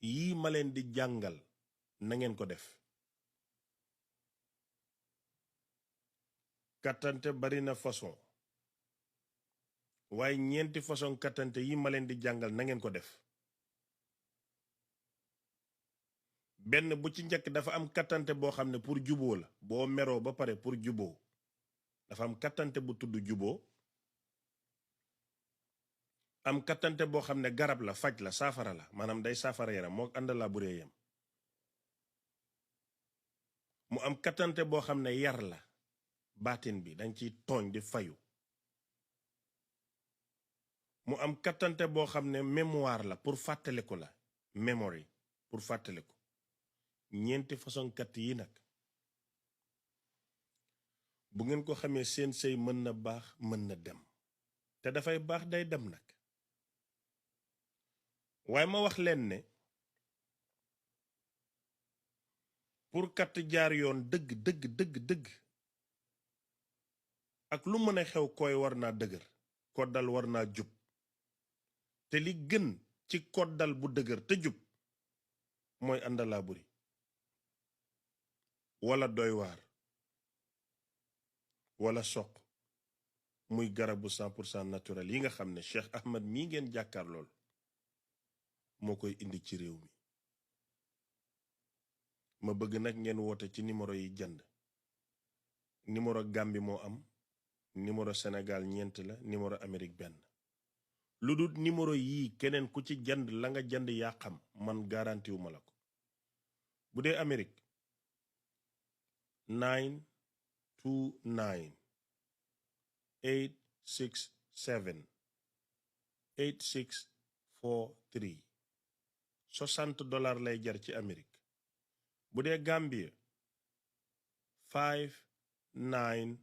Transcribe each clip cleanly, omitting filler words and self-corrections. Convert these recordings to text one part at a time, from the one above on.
yii ma leen di jàngal na ngeen ko def. kattante bari na façon waaye ñeenti façon kattante yi ma leen di jàngal na ngeen ko def. benn bu ci njëkk dafa am kattante boo xam ne pour juboo la boo meroo ba pare pour juboo dafa am kattante bu tudd juboo. am kattante boo xam ne garab la faj la saafara la maanaam day saafara yaram moo ànd laa buree yam. mu am kattante boo xam ne yar la baatin bi dañ ciy tooñ di fayu. mu am kattante boo xam ne mémoire la pour fàttaliku la memory pour fàttaliku. ñeenti façon katt yi nag bu ngeen ko xamee seen sëy mën na baax mën na dem te dafay baax day dem nag. waaye ma wax leen ne pour katt jaar yoon dëgg ak lu mën a xew koy war naa dëgër koddal war naa jub te li gën ci koddal bu dëgër te jub mooy àndalaa buri wala doy waar wala soq muy garabu 100% naturel yi nga xam ne Cheikh Ahmed mii ngeen jàkkaar lool moo koy indi ci réew mi. ma bëgg nag ngeen woote ci numéro yi jënd. numéro Gambie moo am numéro Sénégal ñeent la numéro Amérique benn. lu dul numéro yii keneen ku ci jënd la nga jënd yaa xam man garanti wu ma la ko. bu dee Amérique 929 867 8643 $60 lay jar ci Amérique. bu dee Gambie 59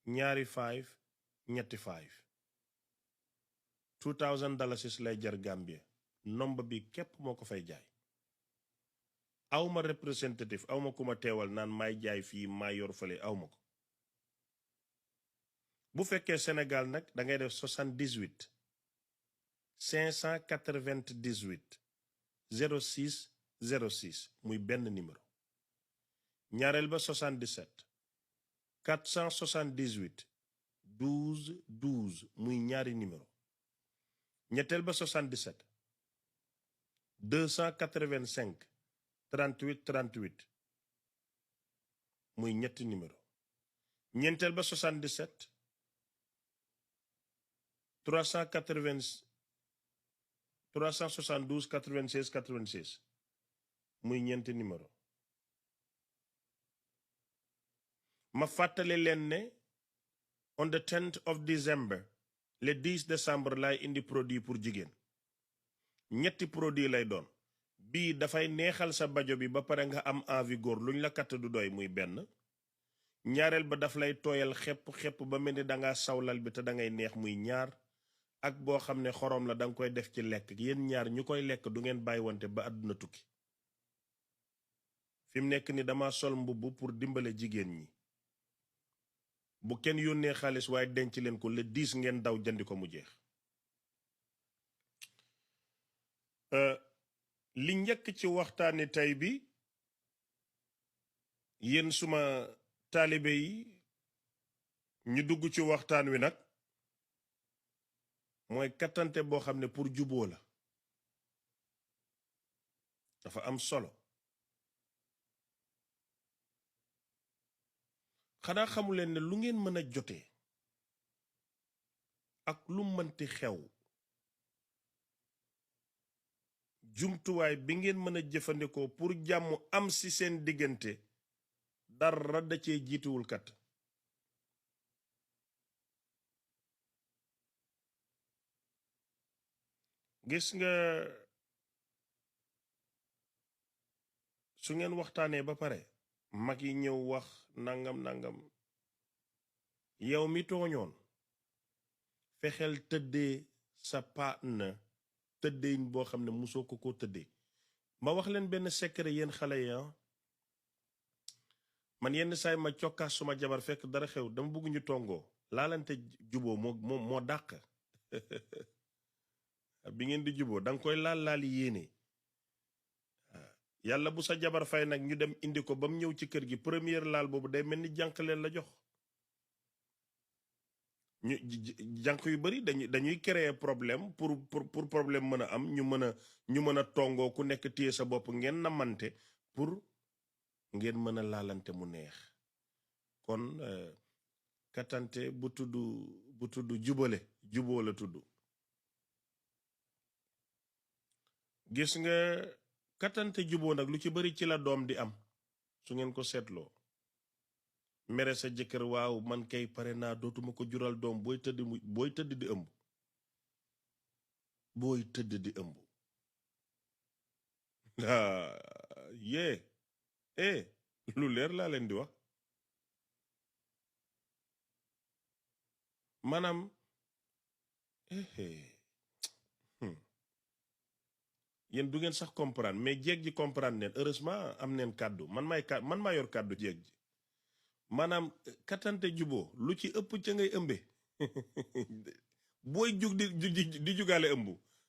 ñaari 5 ñetti 5 $2000 lay jar Gambie nomba bi képp moo ko fay jaay. awma représentatif awma ku ma teewal naan may jaay fii may yor fale awma ko. bu fekkee Sénégal nag da ngay def 78 598 06 06 muy benn numéro. ñaareel ba 77 478 12 12 muy ñaari numéro. ñetteel ba 77 285 38 38 muy ñetti numéro. ñeenteel ba 77 372 96 96 muy ñeenti numéro. ma fàttali leen ne on the 10th of December le 10 décembre lay indi produit pour jigéen. ñetti produit lay doon. bii dafay neexal sa bajo bi ba pare nga am envie góor luñ la katt du doy muy benn. ñaareel ba daf lay tooyal xepp ba mel ni danga sawlal bi te dangay neex muy ñaar. ak boo xam ne xorom la danga koy def ci lekk yéen ñaar ñu koy lekk du ngeen bàyyi wante ba àdduna tukki. fi mu nekk ni dama sol mbubb pour dimbale jigéen ñi. bu kenn yónnee xaalis waaye denc leen ko le 10 ngeen daw jëndi ko mu jeex. li njëkk ci waxtaani tey bi yéen suma taalibe yi ñu dugg ci waxtaan wi nag mooy kattante boo xam ne pour juboo la dafa am solo. xanaa xamuleen ne lu ngeen mën a jotee ak lu mënti xew jumtuwaay bi ngeen mën a jëfandikoo pour jàmm am ci seen diggante dara da cee jiituwul kat. gis nga su ngeen waxtaanee ba pare mag yi ñëw wax nangam yow mi tooñoon fexeel tëddee sa partner tëddee boo xam ne musoo ko tëddee. ma wax leen benn secret yéen xale yi man yenn saay ma cokkaas suma jabar fekk dara xew dama bëgg ñu tongoo laalante juboo moo dàq bi ngeen di juboo danga koy laal yéene yàlla bu sa jabar fay nag ñu dem indi ko ba mu ñëw ci kër gi première laal boobu day mel ni jànq leen la jox. ñu jànq yu bari dañuy créer problème pour problème mën a am ñu mën a tongoo ku nekk téye sa bopp ngeen namante pour ngeen mën a laalante mu neex. kon katante bu tudd juboo la tudd. gis nga katante juboo nag lu ci bari ci la doom di am su ngeen ko seetloo. mere sa jëkkër waaw man kay pare naa dootuma ko jural doom booy tëdd di ëmb. booy tëdd di ëmb. yee lu leer laa leen di wax. maanaam yéen du ngeen sax comprendre mais jeeg ji comprendre neen heureusement am neen kàddu man maa yor kàddu jeeg ji. maanaam katante juboo lu ci ëpp ca ngay ëmbe booy jug di jugaale ëmb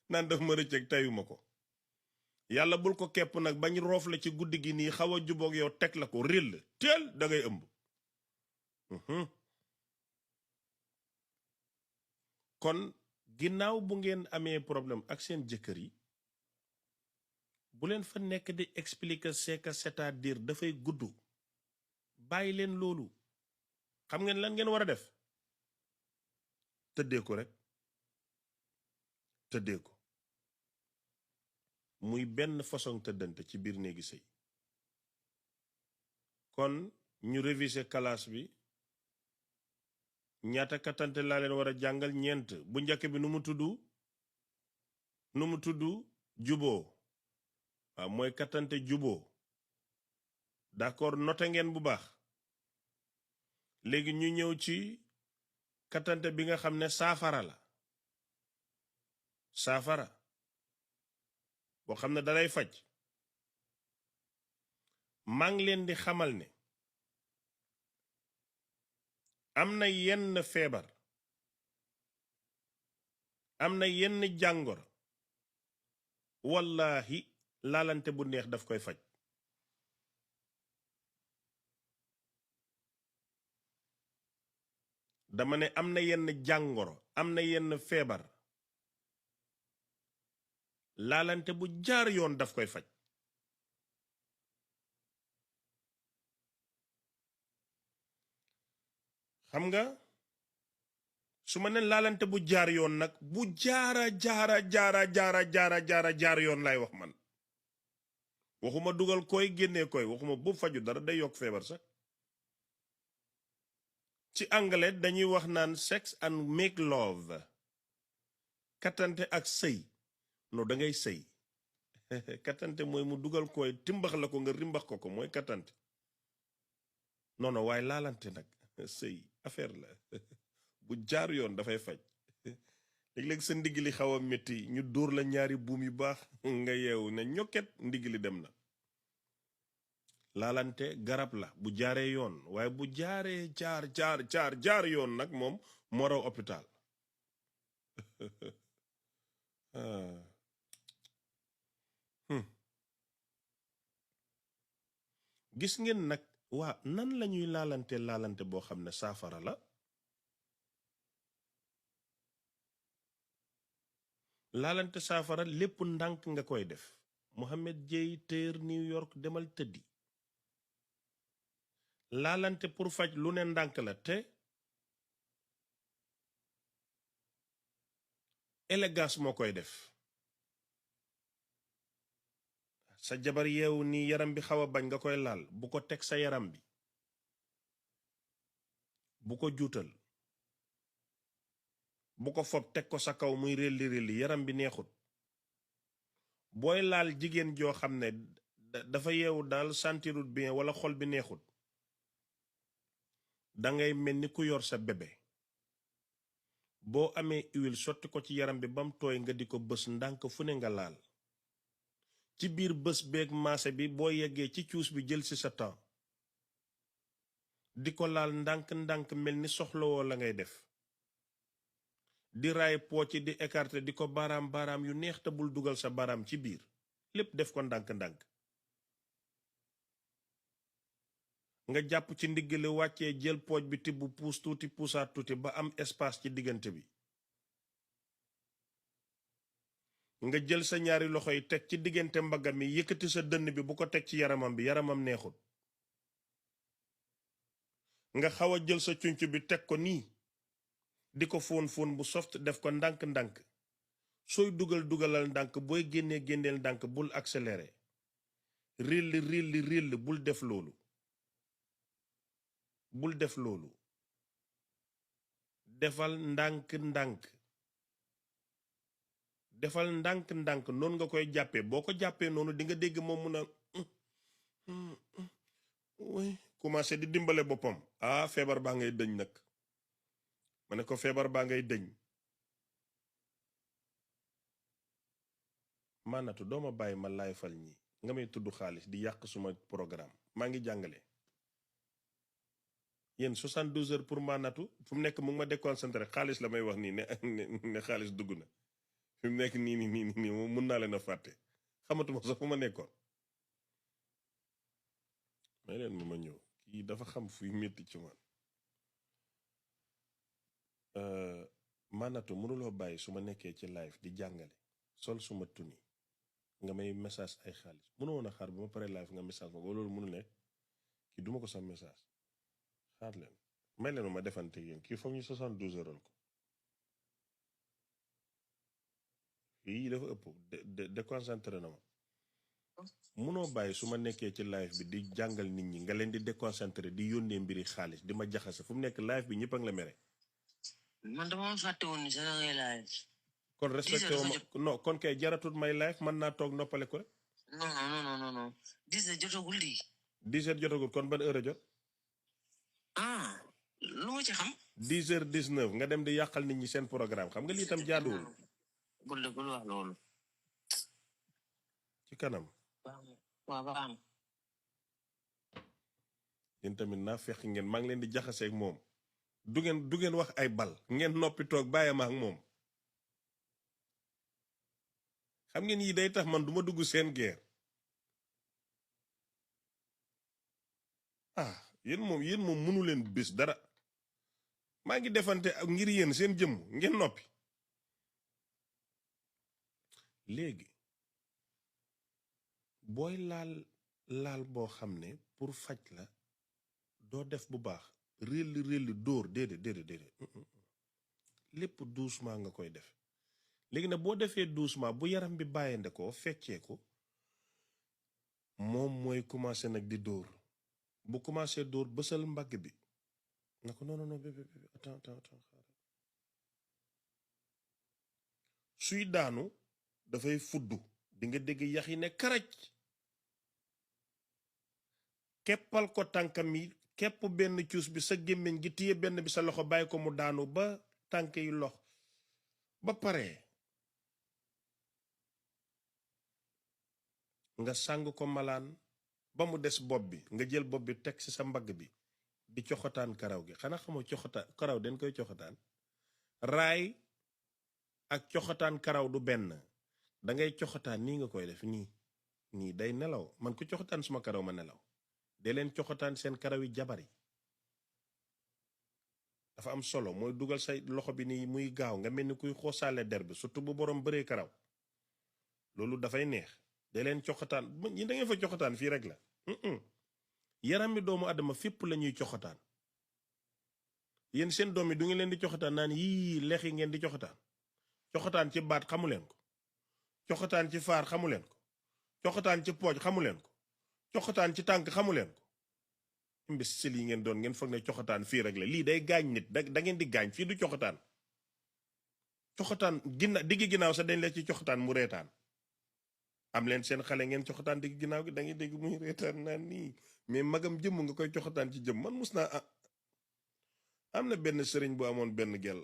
naan daf ma rëcc ak tayuma ko. yàlla bul ko kepp nag bañ roof la ci guddi gi nii xaw a juboog yow teg la ko réel teel da ngay ëmb. kon ginnaaw bu ngeen amee problème ak seen jëkkër yi bu leen fa nekk di expliquer c'est-à-dire dafay gudd. bàyyi leen loolu. xam ngeen lan ngeen war a def tëddee ko rek tëddee ko muy benn façon tëddante ci biir néegi sëy. kon ñu réviser classe bi ñaata katante laa leen war a jàngal ñeent. bu njëkk bi nu mu tudd juboo. waaw mooy katante juboo. d'accord noté ngeen bu baax. léegi ñu ñëw ci katante bi nga xam ne saafara la. saafara boo xam ne dalay faj. maa ngi leen di xamal ne am na yenn feebar am na yenn jàngoro wallahi laalante bu neex daf koy faj. dama ne am na yenn jàngoro am na yenn feebar laalante bu jaar yoon daf koy faj. xam nga su ma ne laalante bu jaar yoon nag bu jaar yoon lay wax man. waxuma dugal koy génnee koy waxuma bu faju dara day yokk feebar sax. ci anglais dañuy wax naan sex and make love. katante ak sëy no da ngay sëy. katante mooy mu dugal koy timbax la ko nga rimbax ko mooy katante. non waaye laalante nag sëy affaire la bu jaar yoon dafay faj. léeg-léeg sa ndigg li xaw a métti ñu dóor la ñaari buum yu baax nga yeewu ne ñokket ndigg li dem na. laalante garab la bu jaaree yoon waaye bu jaaree jaar yoon nag moom moo raw hôpital. gis ngeen nag waa nan lañuy laalante boo xam ne saafara la. laalante saafara lépp ndànk nga koy def. Mohamed Dieye Tailleur New York demal tëddi. laalante pour faj lu ne ndànk la te élégance moo koy def. sa jabar yeewu nii yaram bi xaw a bañ nga koy laal bu ko teg sa yaram bi. bu ko juutal. bu ko fob teg ko sa kaw muy relli yaram bi neexut. booy laal jigéen joo xam ne dafa yeewu daal sentirut bien wala xol bi neexut. dangay mel ni ku yor sa bébé. boo amee huile sotti ko ci yaram bi bam tooy nga di ko bës ndànk fu ne nga laal. ci biir bës beeg maase bi boo yeggee ci cuus bi jël ci sa temps. di ko laal ndànk mel ni soxlawoo la ngay def. di raay pooci di écarter di ko baaraam yu neex te bul dugal sa baaraam ci biir lépp def ko ndànk. nga jàpp ci ndigg li wàccee jël pooj bi tibb puus tuuti puusaat tuuti ba am espace ci diggante bi nga jël sa ñaari loxo yi teg ci diggante mbaggam mi yëkkati sa dënn bi bu ko teg ci yaramam bi yaramam neexul nga xaw a jël sa cunc bi teg ko nii di ko fóon bu soft def ko ndànk-ndànk sooy dugalal ndànk booy génneel ndànk bul accéléré rill bul def loolu defal ndànk noonu nga koy jàppee boo ko jàppee noonu di nga dégg moom mun a commencé di dimbale boppam feebar baa ngay dëñ nag ma ne ko feebar baa ngay dëñ maanatu dooma bàyyi ma laay fal ñi nga may tudd xaalis di yàq suma programme maa ngi jàngale yéen 72 heures pour maanatu fu mu nekk mu ngi ma déconcentré xaalis la may wax nii ne xaalis dugg na fi mu nekk nii moom mun naa leen a fàtte xamatuma sax fu ma nekkoon may leen ma ñëw kii dafa xam fuy métti ci man maanatu mënuloo bàyyi su ma nekkee ci live di jàngale sol suma tuni nga may message ay xaalis mënoo woon a xaar ba ma pare live nga message ma ko loolu mënu nekk kii duma ko sax message xaar leen may leen ma defante yéen kii foog ñu 72 heures ko yii dafa ëpp déconcentré na ma mënoo bàyyi su ma nekkee ci live bi di jàngal nit ñi nga leen di déconcentré di yónnee mbiri xaalis di ma jaxase fu mu nekk live bi ñëpp a ngi la mere. man dama fàtte woon ni sa ngay live. kon respecté wu ma non kon kay jaratut may live mën naa toog noppale ko rek. non 10 heures jotagul di. 10 heures jotagul kon ban heure a jot. lu ma ci xam. 10 heures 19 nga dem di yàqal nit ñi seen programme xam nga lii tam jaaduwul. bul wax loolu. ci kanam. waaw baax na. yéen tamit naa fekk ngeen maa ngi leen di jaxaseeg moom du ngeen wax ay bal ngeen noppi toog bàyyi ma ak moom. xam ngeen yi day tax man duma dugg seen guerre. yéen moom mënu leen bés dara maa ngi defante ak ngir yéen seen jëmm ngeen noppi. léegi booy laal boo xam ne pour faj la doo def bu baax réll dóor déedéet lépp doucement nga koy def. léegi nag boo defee doucement bu yaram bi bàyyinde ko feccee ko moom mooy commencé nag di dóor bu commencé dóor bësal mbagg bi na ko non bébé attends xaaral suy daanu dafay fuddu di nga dégg yax yi ne karaj keppal ko tànkam yi kepp benn cuus bi sa gémmiñ gi téye benn bi sa loxo bàyyi ko mu daanu ba tànk yi lox ba pare nga sàng ko malaan ba mu des bopp bi nga jël bopp bi teg ci sa mbagg bi di coxotaan karaw gi xanaa xamoo coxotaan karaw dañ koy coxotaan raay ak coxotaan karaw du benn dangay coxotaan nii nga koy def nii day nelaw man ku coxotaan suma karaw ma nelaw de leen coxotaan seen karaw yi jabar yi dafa am solo mooy dugal say loxo bi nii muy gaaw nga mel ni kuy xoosaale der bi surtout bu borom bëree karaw loolu dafay neex de leen coxotaan ñi da ngeen fa coxotaan fii rek la yaram mi doomu adama fépp la ñuy coxotaan yéen seen doom yi du ngeen leen di coxotaan naan yii lex yi ngeen di coxotaan ci baat xamu leen ko coxotaan ci faar xamu leen ko coxotaan ci pooj xamu leen ko coxotaan ci tànk xamu leen ko imbécile yi ngeen doon ngeen foog ne coxotaan fii rek la lii day gaañ nit da ngeen di gaañ fii du coxotaan diggi ginnaaw sax dañ la ci coxotaan mu reetaan am leen seen xale ngeen coxotaan digg ginnaaw gi da ngay dégg muy reetaan naan nii mais magam jëmm nga koy coxotaan ci jëm man mus naa am na benn sëriñ bu amoon benn gel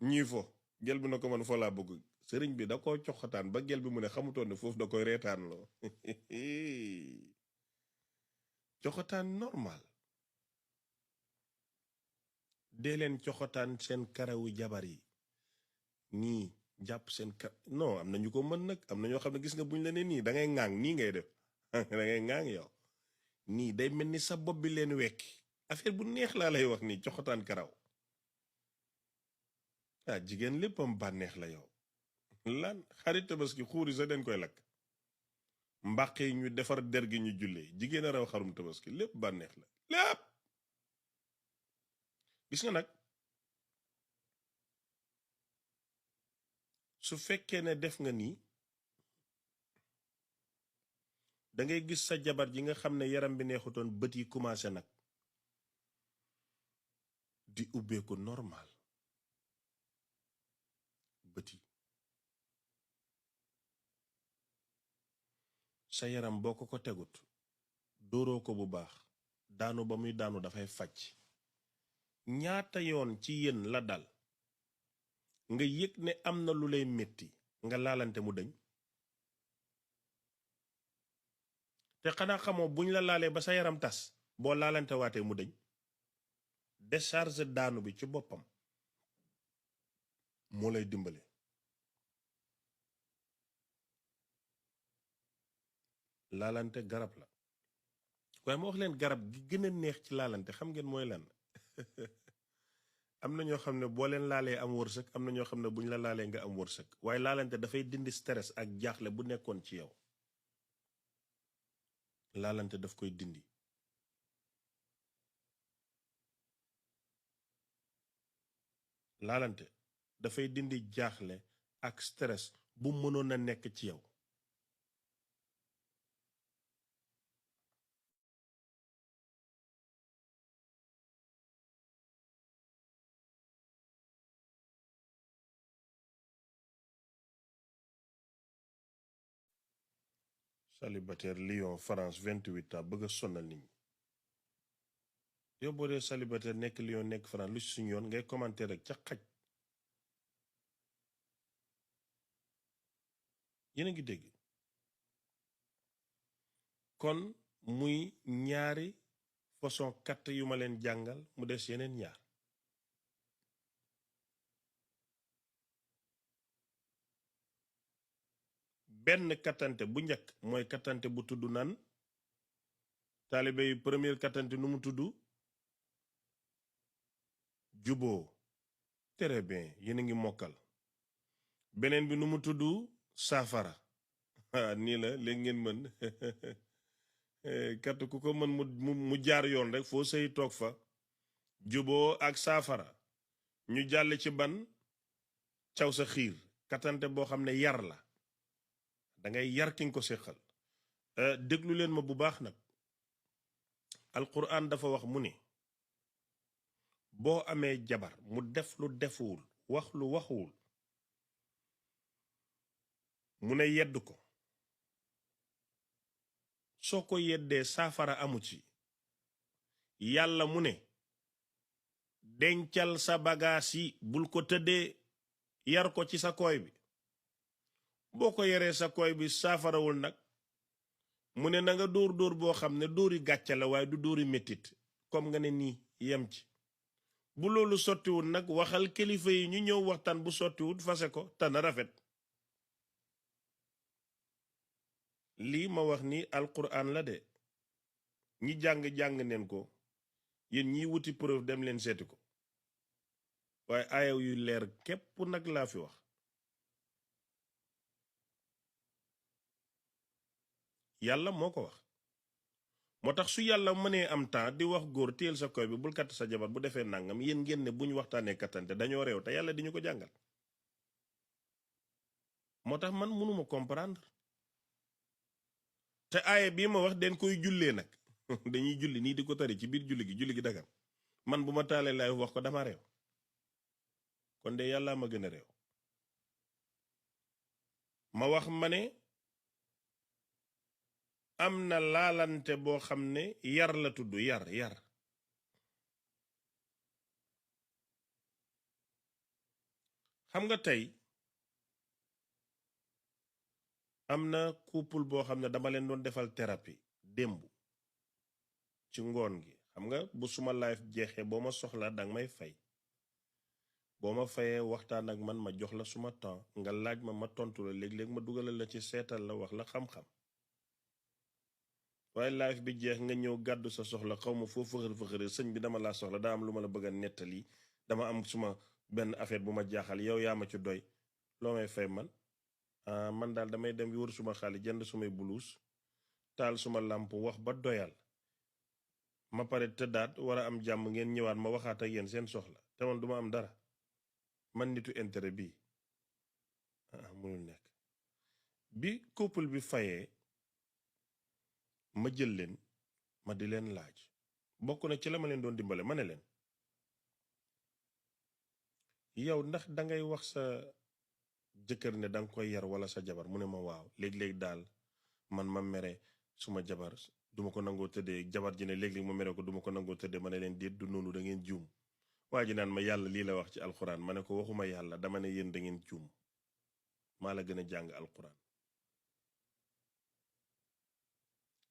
ñii fo gel bi na ko man foo laa bëgg sëriñ bi da ko coxotaan ba gel bi mu ne xamutoon ne foofu da koy reetaan loo coxotaan normal dee leen coxotaan seen karawu jabar yi nii jàpp seen non am na ñu ko mën nag am na ñoo xam ne gis nga buñ la ne nii da ngay ŋaang nii ngay def da ngay ŋaang yow nii day mel ni sa bopp bi leen wekki affaire bu neex laa lay wax nii coxotaan karaw jigéen léppam bànneex la yow lan xarit tabaski xuuri sa den koy lakk mbàq yi ñu defar der gi ñu jullee jigéen a raw xarum tabaski lépp bànneex la lépp gis nga nag su fekkee ne def nga nii da ngay gis sa jabar ji nga xam ne yaram bi neexutoon bët yi commencé nag di ubbeeku normal bët yi sa yaram boo ko tegut dóoroo ko bu baax daanu ba muy daanu dafay fàcc ñaata yoon ci yéen la dal nga yëg ne am na lu lay metti nga laalante mu dañ te xanaa xamoo buñ la laalee ba sa yaram tas boo laalante waatee mu dañ décharge daanu bi ci boppam moo lay dimbale laalante garab la waaye ma wax leen garab gi gën a neex ci laalante xam ngeen mooy lan am na ñoo xam ne boo leen laalee am wërsëg am na ñoo xam ne buñ la laalee nga am wërsëg waaye laalante dafay dindi stress ak jaaxle bu nekkoon ci yow laalante daf koy dindi laalante dafay dindi jaaxle ak stress bu mënoon a nekk ci yow célibataire Lyon France 28 ans bëgg a sonal nit ñi yow boo dee célibataire nekk Lyon nekk France lu ci suñu yoon ngay commenter rek ca xaj yéen a ngi dégg kon muy ñaari façon katt yu ma leen jàngal mu des yeneen ñaar benn kattante bu njëkk mooy kattante bu tudd nan taalibe yu première kattante nu mu tudd juboo très bien yéen a ngi mokkal beneen bi nu mu tudd saafara nii la léegi ngeen mën katt ku ko mën mu jaar yoon rek foo sëy toog fa juboo ak saafara ñu jàll ci ban caw sa xiir kattante boo xam ne yar la dangay yar ki nga ko séqal déglu leen ma bu baax nag alquran dafa wax mu ne boo amee jabar mu def lu defuwul wax lu waxuwul mu ne yedd ko soo ko yeddee saafara amu ci yàlla mu ne dencal sa bagaas yi bul ko tëddee yar ko ci sa kooy bi boo ko yaree sa kooy bi saafarawul nag mu ne na nga dóor dóor boo xam ne dóori gàcce la waaye du dóori mettit comme nga ne nii yem ci bu loolu sottiwul nag waxal kilifa yi ñu ñëw waxtaan bu sottiwul fase ko te na rafet lii ma wax ni alquran la de ñi jàng neen ko yéen ñiy wuti preuve dem leen seeti ko waaye aayaw yu leer képp nag laa fi wax yàlla moo ko wax moo tax su yàlla mënee am temps di wax góor téyel sa koy bi bul katt sa jabar bu defee nangam yéen ngeen ne bu ñu waxtaanee kattante dañoo réew te yàlla di ñu ko jàngal moo tax man mënuma comprendre te aaya bii ma wax den koy jullee nag dañuy julli nii di ko tari ci biir julli gi dagan man bu ma taalee laay wax ko dama réew kon de yàlla ma gën a réew ma wax ma ne am na laalante boo xam ne yar la tudd yar xam nga tey am na couple boo xam ne dama leen doon defal thérapie démb ci ngoon gi xam nga bu suma live jeexee boo ma soxlaa danga may fay boo ma fayee waxtaan ak man ma jox la suma temps nga laaj ma tontu la léeg-léeg ma dugalal la ci seetal la wax la xam-xam waaye live bi jeex nga ñëw gàddu sa soxla xaw ma foo fëxër sëñ bi dama laa soxla daa am lu ma la bëgg a nettali dama am suma benn affaire bu ma jaaxal yow yaa ma ci doy loo may fay man man daal damay dem wër suma xaalis jënd sumay bulus taal suma làmp wax ba doyal ma pare tëddaat war a am jàmm ngeen ñëwaat ma waxaat ak yéen seen soxla te man duma am dara man nitu intérêt bii mënul nekk bi couple bi fayee ma jël leen ma di leen laaj bokk na ci la ma leen doon dimbale ma ne leen yow ndax dangay wax sa jëkkër ne danga koy yar wala sa jabar mu ne ma waaw léeg-léeg daal man ma mere suma jabar duma ko nangoo tëddee jabar ji ne léeg-léeg ma mere ko duma ko nangoo tëddee ma ne leen déet du noonu da ngeen juum waa ji naan ma yàlla lii la wax ci alxuraan ma ne ko waxuma yàlla dama ne yéen da ngeen juum maa la gën a jàng alxuraan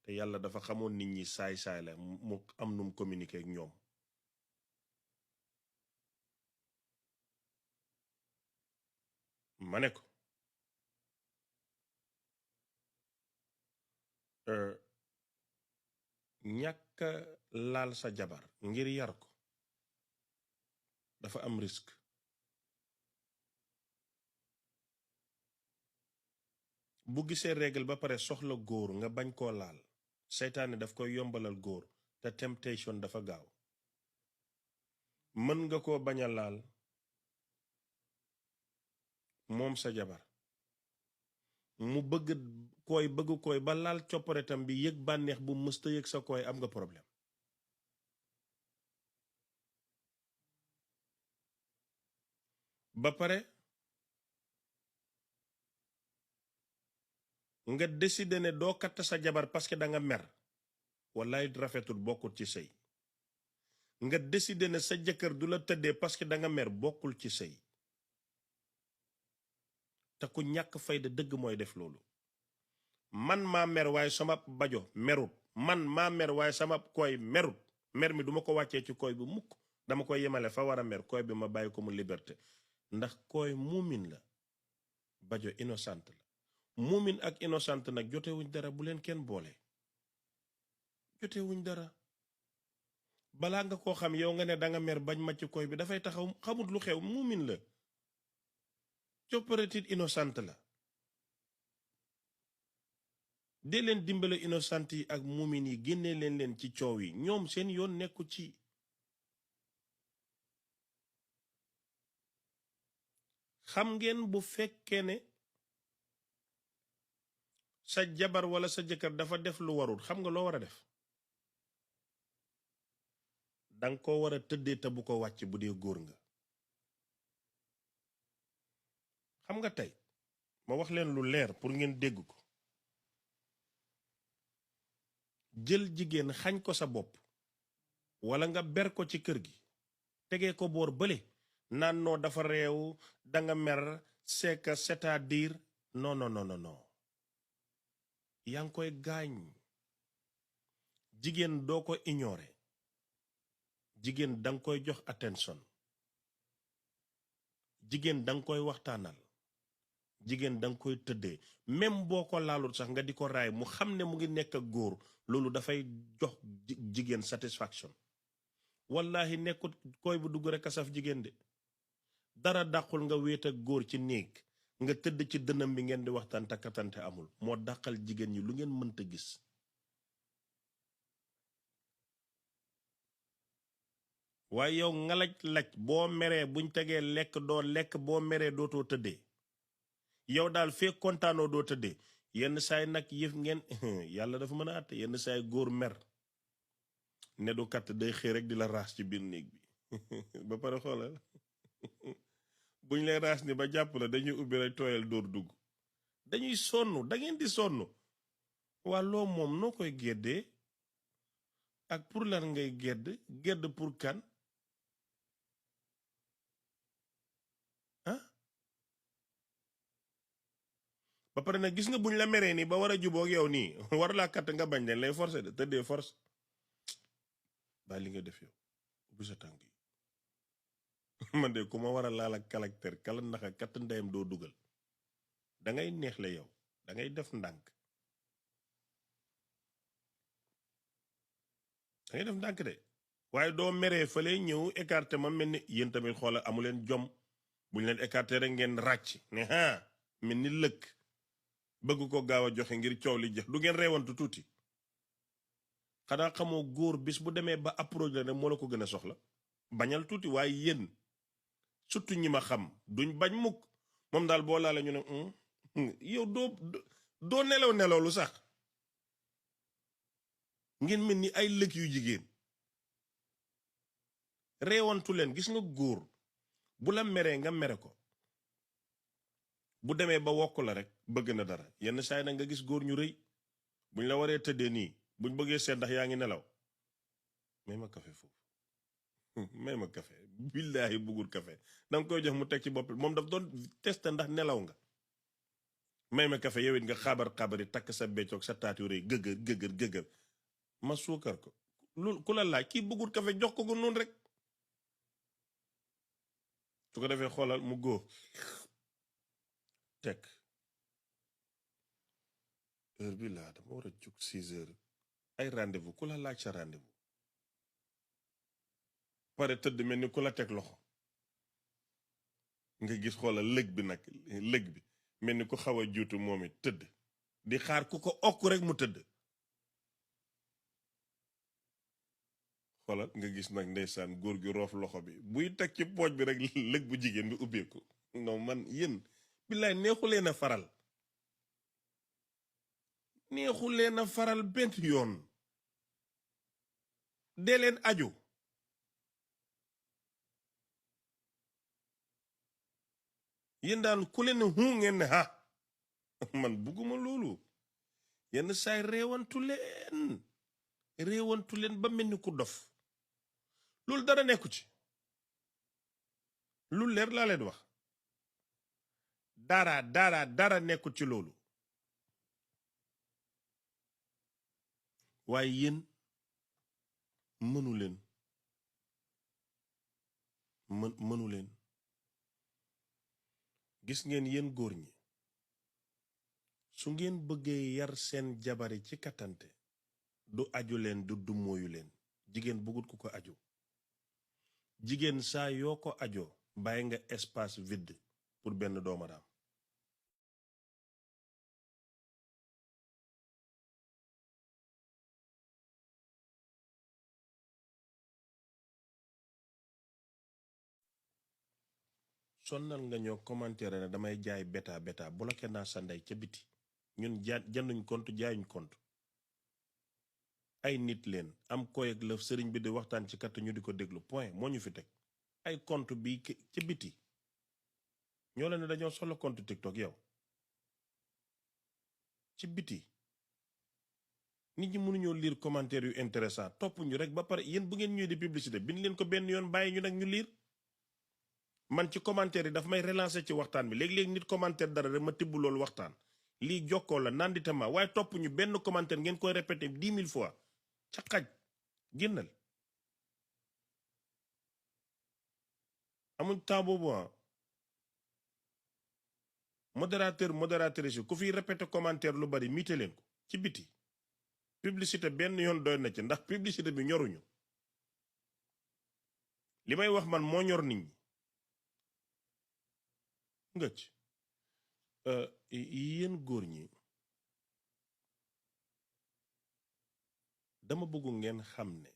te yàlla dafa xamoon nit ñi saay-saay la mu am num communiqué ak ñoom ma ne ko ñàkk laal sa jabar ngir yar ko dafa am risque bu gisee règle ba pare soxla góor nga bañ koo laal seytaane daf koy yombalal góor te temptation dafa gaaw mën nga koo bañ a laal moom sa jabar mu bëgg koy ba laal copparetam bi yëg bànneex bu mësta yëg sa koy am nga problème ba pare nga décider ne doo katt sa jabar parce que da nga mer wallaay rafetul bokkul ci sëy nga décider ne sa jëkkër du la tëddee parce que da nga mer bokkul ci sëy te ku ñàkk fayda dëgg mooy def loolu man maa mer waaye sama bajo merut man maa mer waaye sama koy merut mer mi duma ko wàccee ci koy bi mukk dama koy yemale fa war a mer koy bi ma bàyyi ko mu liberté ndax koy muumin la bajo innocent la muumin ak innocent nag jotewuñ dara bu leen kenn boole jotewuñ dara balaa nga koo xam yow nga ne danga mer bañ macc koy bi dafay taxaw xamut lu xew muumin la copparatit innocent la dee leen dimbale innocent yi ak muumin yi génnee leen ci coow yi ñoom seen yoon nekku ci xam ngeen bu fekkee ne sa jabar wala sa jëkkër dafa def lu warul xam nga loo war a def danga ko war a tëddee te bu ko wàcc bu dee góor nga xam nga tey ma wax leen lu leer pour ngeen dégg ko jël jigéen xañ ko sa bopp wala nga ber ko ci kër gi tegee ko boor bële naan noo dafa réew danga mer c'est que c'est-à-dire non yaa ngi koy gaañ jigéen doo ko ignorer jigéen danga koy jox attention jigéen danga koy waxtaanal jigéen danga koy tëddee même boo ko laalul sax nga di ko raay mu xam ne mu ngi nekk ak góor loolu dafay jox jigéen satisfaction wallahi nekkut koy bu dugg rek a saf jigéen de dara dàqul nga wéet ak góor ci néeg nga tëdd ci dënam bi ngeen di waxtaan takkatante amul moo dàqal jigéen ñi lu ngeen mënta gis waaye yow ngalaj-laj boo meree buñ tegee lekk doo lekk boo meree dootoo tëddee yow daal fee kontaanoo doo tëddee yenn saay nag yëf ngeen yàlla dafa mën a àtte yenn saay góor mer ne du katt day xëy rek di la raas ci biir néeg bi ba pare xoolal buñ lay raas ni ba jàpp la dañuy ubbi rek tooyal dóor dugg dañuy sonn da ngeen di sonn waa loo moom noo koy geddee ak pour lan ngay gedd pour kan ah ba pare nag gis nga buñ la meree nii ba war a jubóog yow nii war laa katt nga bañ leen lay forcé de tëddee force bàyyi li nga def yow bu sa tànk yi man de ku ma war a laal ak caractère kala naxa katt ndeyam doo dugal dangay neex la yow dangay def ndànk da ngay def ndànk de waaye doo meree fële ñëw écarté ma mel ni yéen tamit xoola amu leen jom buñ leen écarté rek ngeen ràcc ne mel ni lëkk bëgg ko gaaw a joxe ngir coow li jeex du ngeen reewantu tuuti xanaa xamoo góor bis bu demee ba approche la ne moo la ko gën a soxla bañal tuuti waaye yéen surtout ñi ma xam duñ bañ mukk moom daal boo laale ñu ne yow doo nelaw lu sax ngeen mel ni ay lëkk yu jigéen reewantu leen gis nga góor bu la meree nga mere ko bu demee ba wokk la rek bëgg na dara yenn saay na nga gis góor ñu rëy buñ la waree tëddee nii buñ bëggee seet ndax yaa ngi nelaw may ma kafe foofu may ma kafe billaahi bëggul kafe danga koy jox mu teg ci bopp moom daf doon tester ndax nelaw nga may ma kafe yow it nga xabar-xabari takk sa beccoog sa taat yu rëy gëgër ma suukar ko lu ku la laaj kii bëggul kafe jox ko noonu rek su ko defee xoolal mu góo teg heure bi laa dama war a jug 6 heures ay rendez-vous ku la laaj sa rendez-vous pare tëdd mel ni ku la teg loxo nga gis xoolal lëg bi mel ni ku xaw a juutu moom it tëdd di xaar ku ko okk rek mu tëdd xoolal nga gis nag ndeysaan góor gi roof loxo bi buy teg ci pooj bi rek lëg bu jigéen bi ubbeeku non man yéen billaay neexu leen a faral benn yoon dee leen aju yéen daal ku leen ngeen ne man bugguma loolu yenn saay réewantu leen ba mel ni ku dof loolu dara nekku ci lu leer laa leen wax dara nekkul ci loolu waaye yéen mënu leen gis ngeen yéen góor ñi su ngeen bëggee yar seen jabari ci kattante du aju leen du dummóoyu leen jigéen bëggut ku ko aju jigéen saa yoo ko ajoo bàyyi nga espace vide pour benn doomaraam sonnal nga ñoo commentaire ne damay jaay beta bloqué naa sa ndey ca biti ñun jënduñ compte jaayuñ compte ay nit leen am koy ak lëf sëriñ bi di waxtaan ci kat ñu di ko déglu point moo ñu fi teg ay compte bi ca biti ñoo la ne dañoo solo compte TikTok yow ci biti nit ñi mënuñoo lire commentaire yu intéressant topp ñu rek ba pare yéen bu ngeen ñëwee di publicité bind leen ko benn yoon bàyyi ñu nag ñu lire man ci commentaire yi dafa may relancer ci waxtaan bi léegi-léegi nit commentaire dara rek ma tibb loolu waxtaan lii jokkoo la nanditama waaye topp ñu benn commentaire ngeen koy répété 10 000 fois ca xaj génnal amuñ temps boobu modératrice ku fiy répété commentaire lu bari miite leen ko ci biti publicité benn yoon doy na ci ndax publicité bi ñoruñu li may wax man moo ñor nit ñi ngëcc yéen góor ñi dama bëggu ngeen xam ne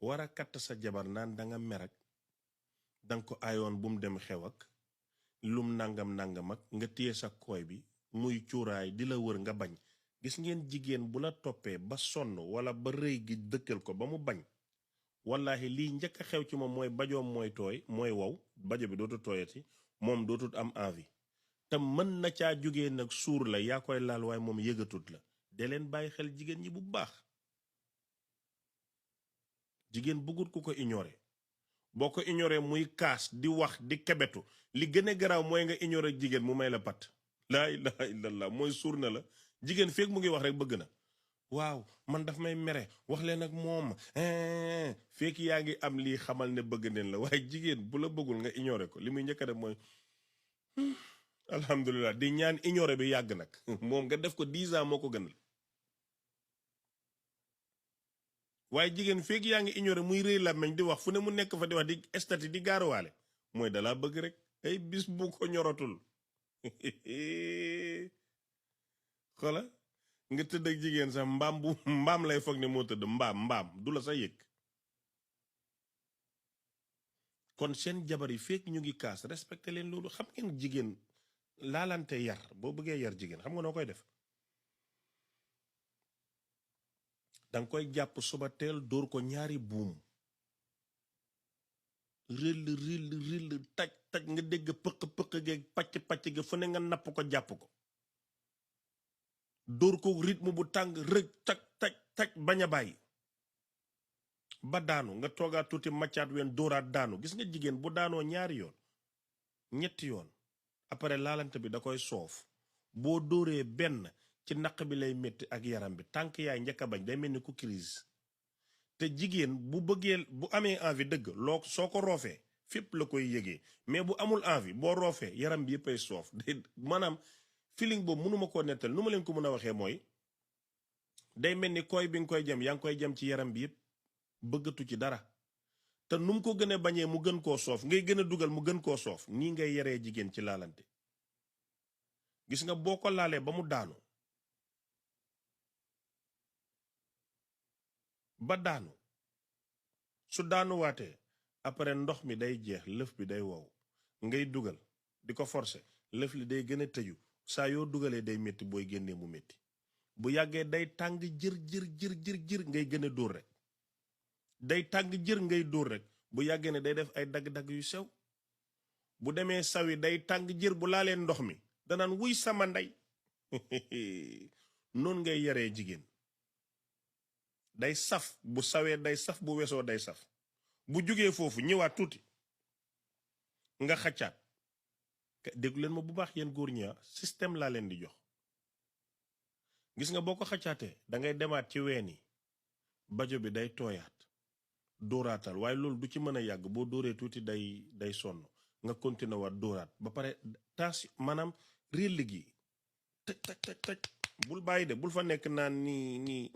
war a katt sa jabar naan danga mer ak danga ko ayoon bu mu dem xew ak lum nangam ak nga téye sa kooy bi muy cuuraay di la wër nga bañ gis ngeen jigéen bu la toppee ba sonn wala ba rëy gi dëkkal ko ba mu bañ wallahi lii njëkk a xew ci moom mooy bajoom mooy tooy mooy wow bajo bi dootu tooyati moom dootut am envie te mën na caa jógee nag suur la yaa koy laal waaye moom yëgatut la de leen bàyyi xel jigéen ñi bu baax jigéen bëggut ku ko ignorer boo ko ignorer muy kaas di wax di kebetu li gën a garaaw mooy nga ignorer jigéen mu may la pat laa ilaha illallah mooy suur na la jigéen feek mu ngi wax rek bëgg na waaw man daf may mere wax leen ak moom fekk yaa ngi am lii xamal ne bëgg neen la waaye jigéen bu la bëggul nga ignorer ko li muy njëkk a def mooy alhamdulilah di ñaan ignorer bi yàgg nag moom nga def ko 10 ans moo ko gënal waaye jigéen feeg yaa ngi ignoré muy rëy làmmeñ di wax fu ne mu nekk fa di wax di estati di gaaruwaale mooy dalaa bëgg rek ay bis bu ko ñoratul xola nga tëdd ak jigéen sax mbaam lay foog ne moo tëdd mbaam du la sa yëg kon seen jabar yi feek ñu ngi kaas respecté leen loolu. xam ngeen jigéen laalante yar boo bëggee yar jigéen xam nga noo koy def danga koy jàpp suba teel dóor ko ñaari buum rill taj nga dégg pëq geeg pacc ge fu ne nga napp ko jàpp ko dóor ko rythme bu tàng rëj taj bañ a bàyyi ba daanu nga toogaat tuuti maccaat ween dóoraat daanu. gis nga jigéen bu daanoo ñaari yoon ñetti yoon après laalante bi da koy soof boo dóoree benn ci naq bi lay métti ak yaram bi tànk yaay njëkk a bañ day mel ni ku crise te jigéen bu bëggee bu amee envie dëgg soo ko roofee fépp la koy yëgee mais bu amul envie boo roofee yaram bi yëppay soof maanaam feeling boobu mënuma koo nettal nu ma leen ko mën a waxee mooy day mel ni koy bi nga koy jëm yaa ngi koy jëm ci yaram bi yëpp bëggatu ci dara te nu mu ko gën a bañee mu gën koo soof ngay gën a dugal mu gën koo soof nii ngay yaree jigéen ci laalante. gis nga boo ko laalee ba mu daanu su daanuwaatee après ndox mi day jeex lëf bi day wow ngay dugal di ko forcer lëf li day gën a tëju saa yoo dugalee day métti booy génnee mu métti bu yàggee day tàng jër ngay gën a dóor rek day tàng jër ngay dóor rek bu yàggee ne day def ay dagg-dagg yu sew bu demee sawi day tàng jër bu laalee ndox mi danaan wuy sama ndey noonu ngay yaree jigéen day saf bu sawee day saf bu wesoo day saf bu jógee foofu ñëwaat tuuti nga xaccaat déglu leen ma bu baax yéen góor ñi système laa leen di jox. gis nga boo ko xaccaatee da ngay demaat ci ween yi bajo bi day tooyaat dóoraatal waaye loolu du ci mën a yàgg boo dóoree tuuti day sonn nga continuer waat dóoraat ba pare taas maanaam réel gi tëj bul bàyyi de bul fa nekk naan nii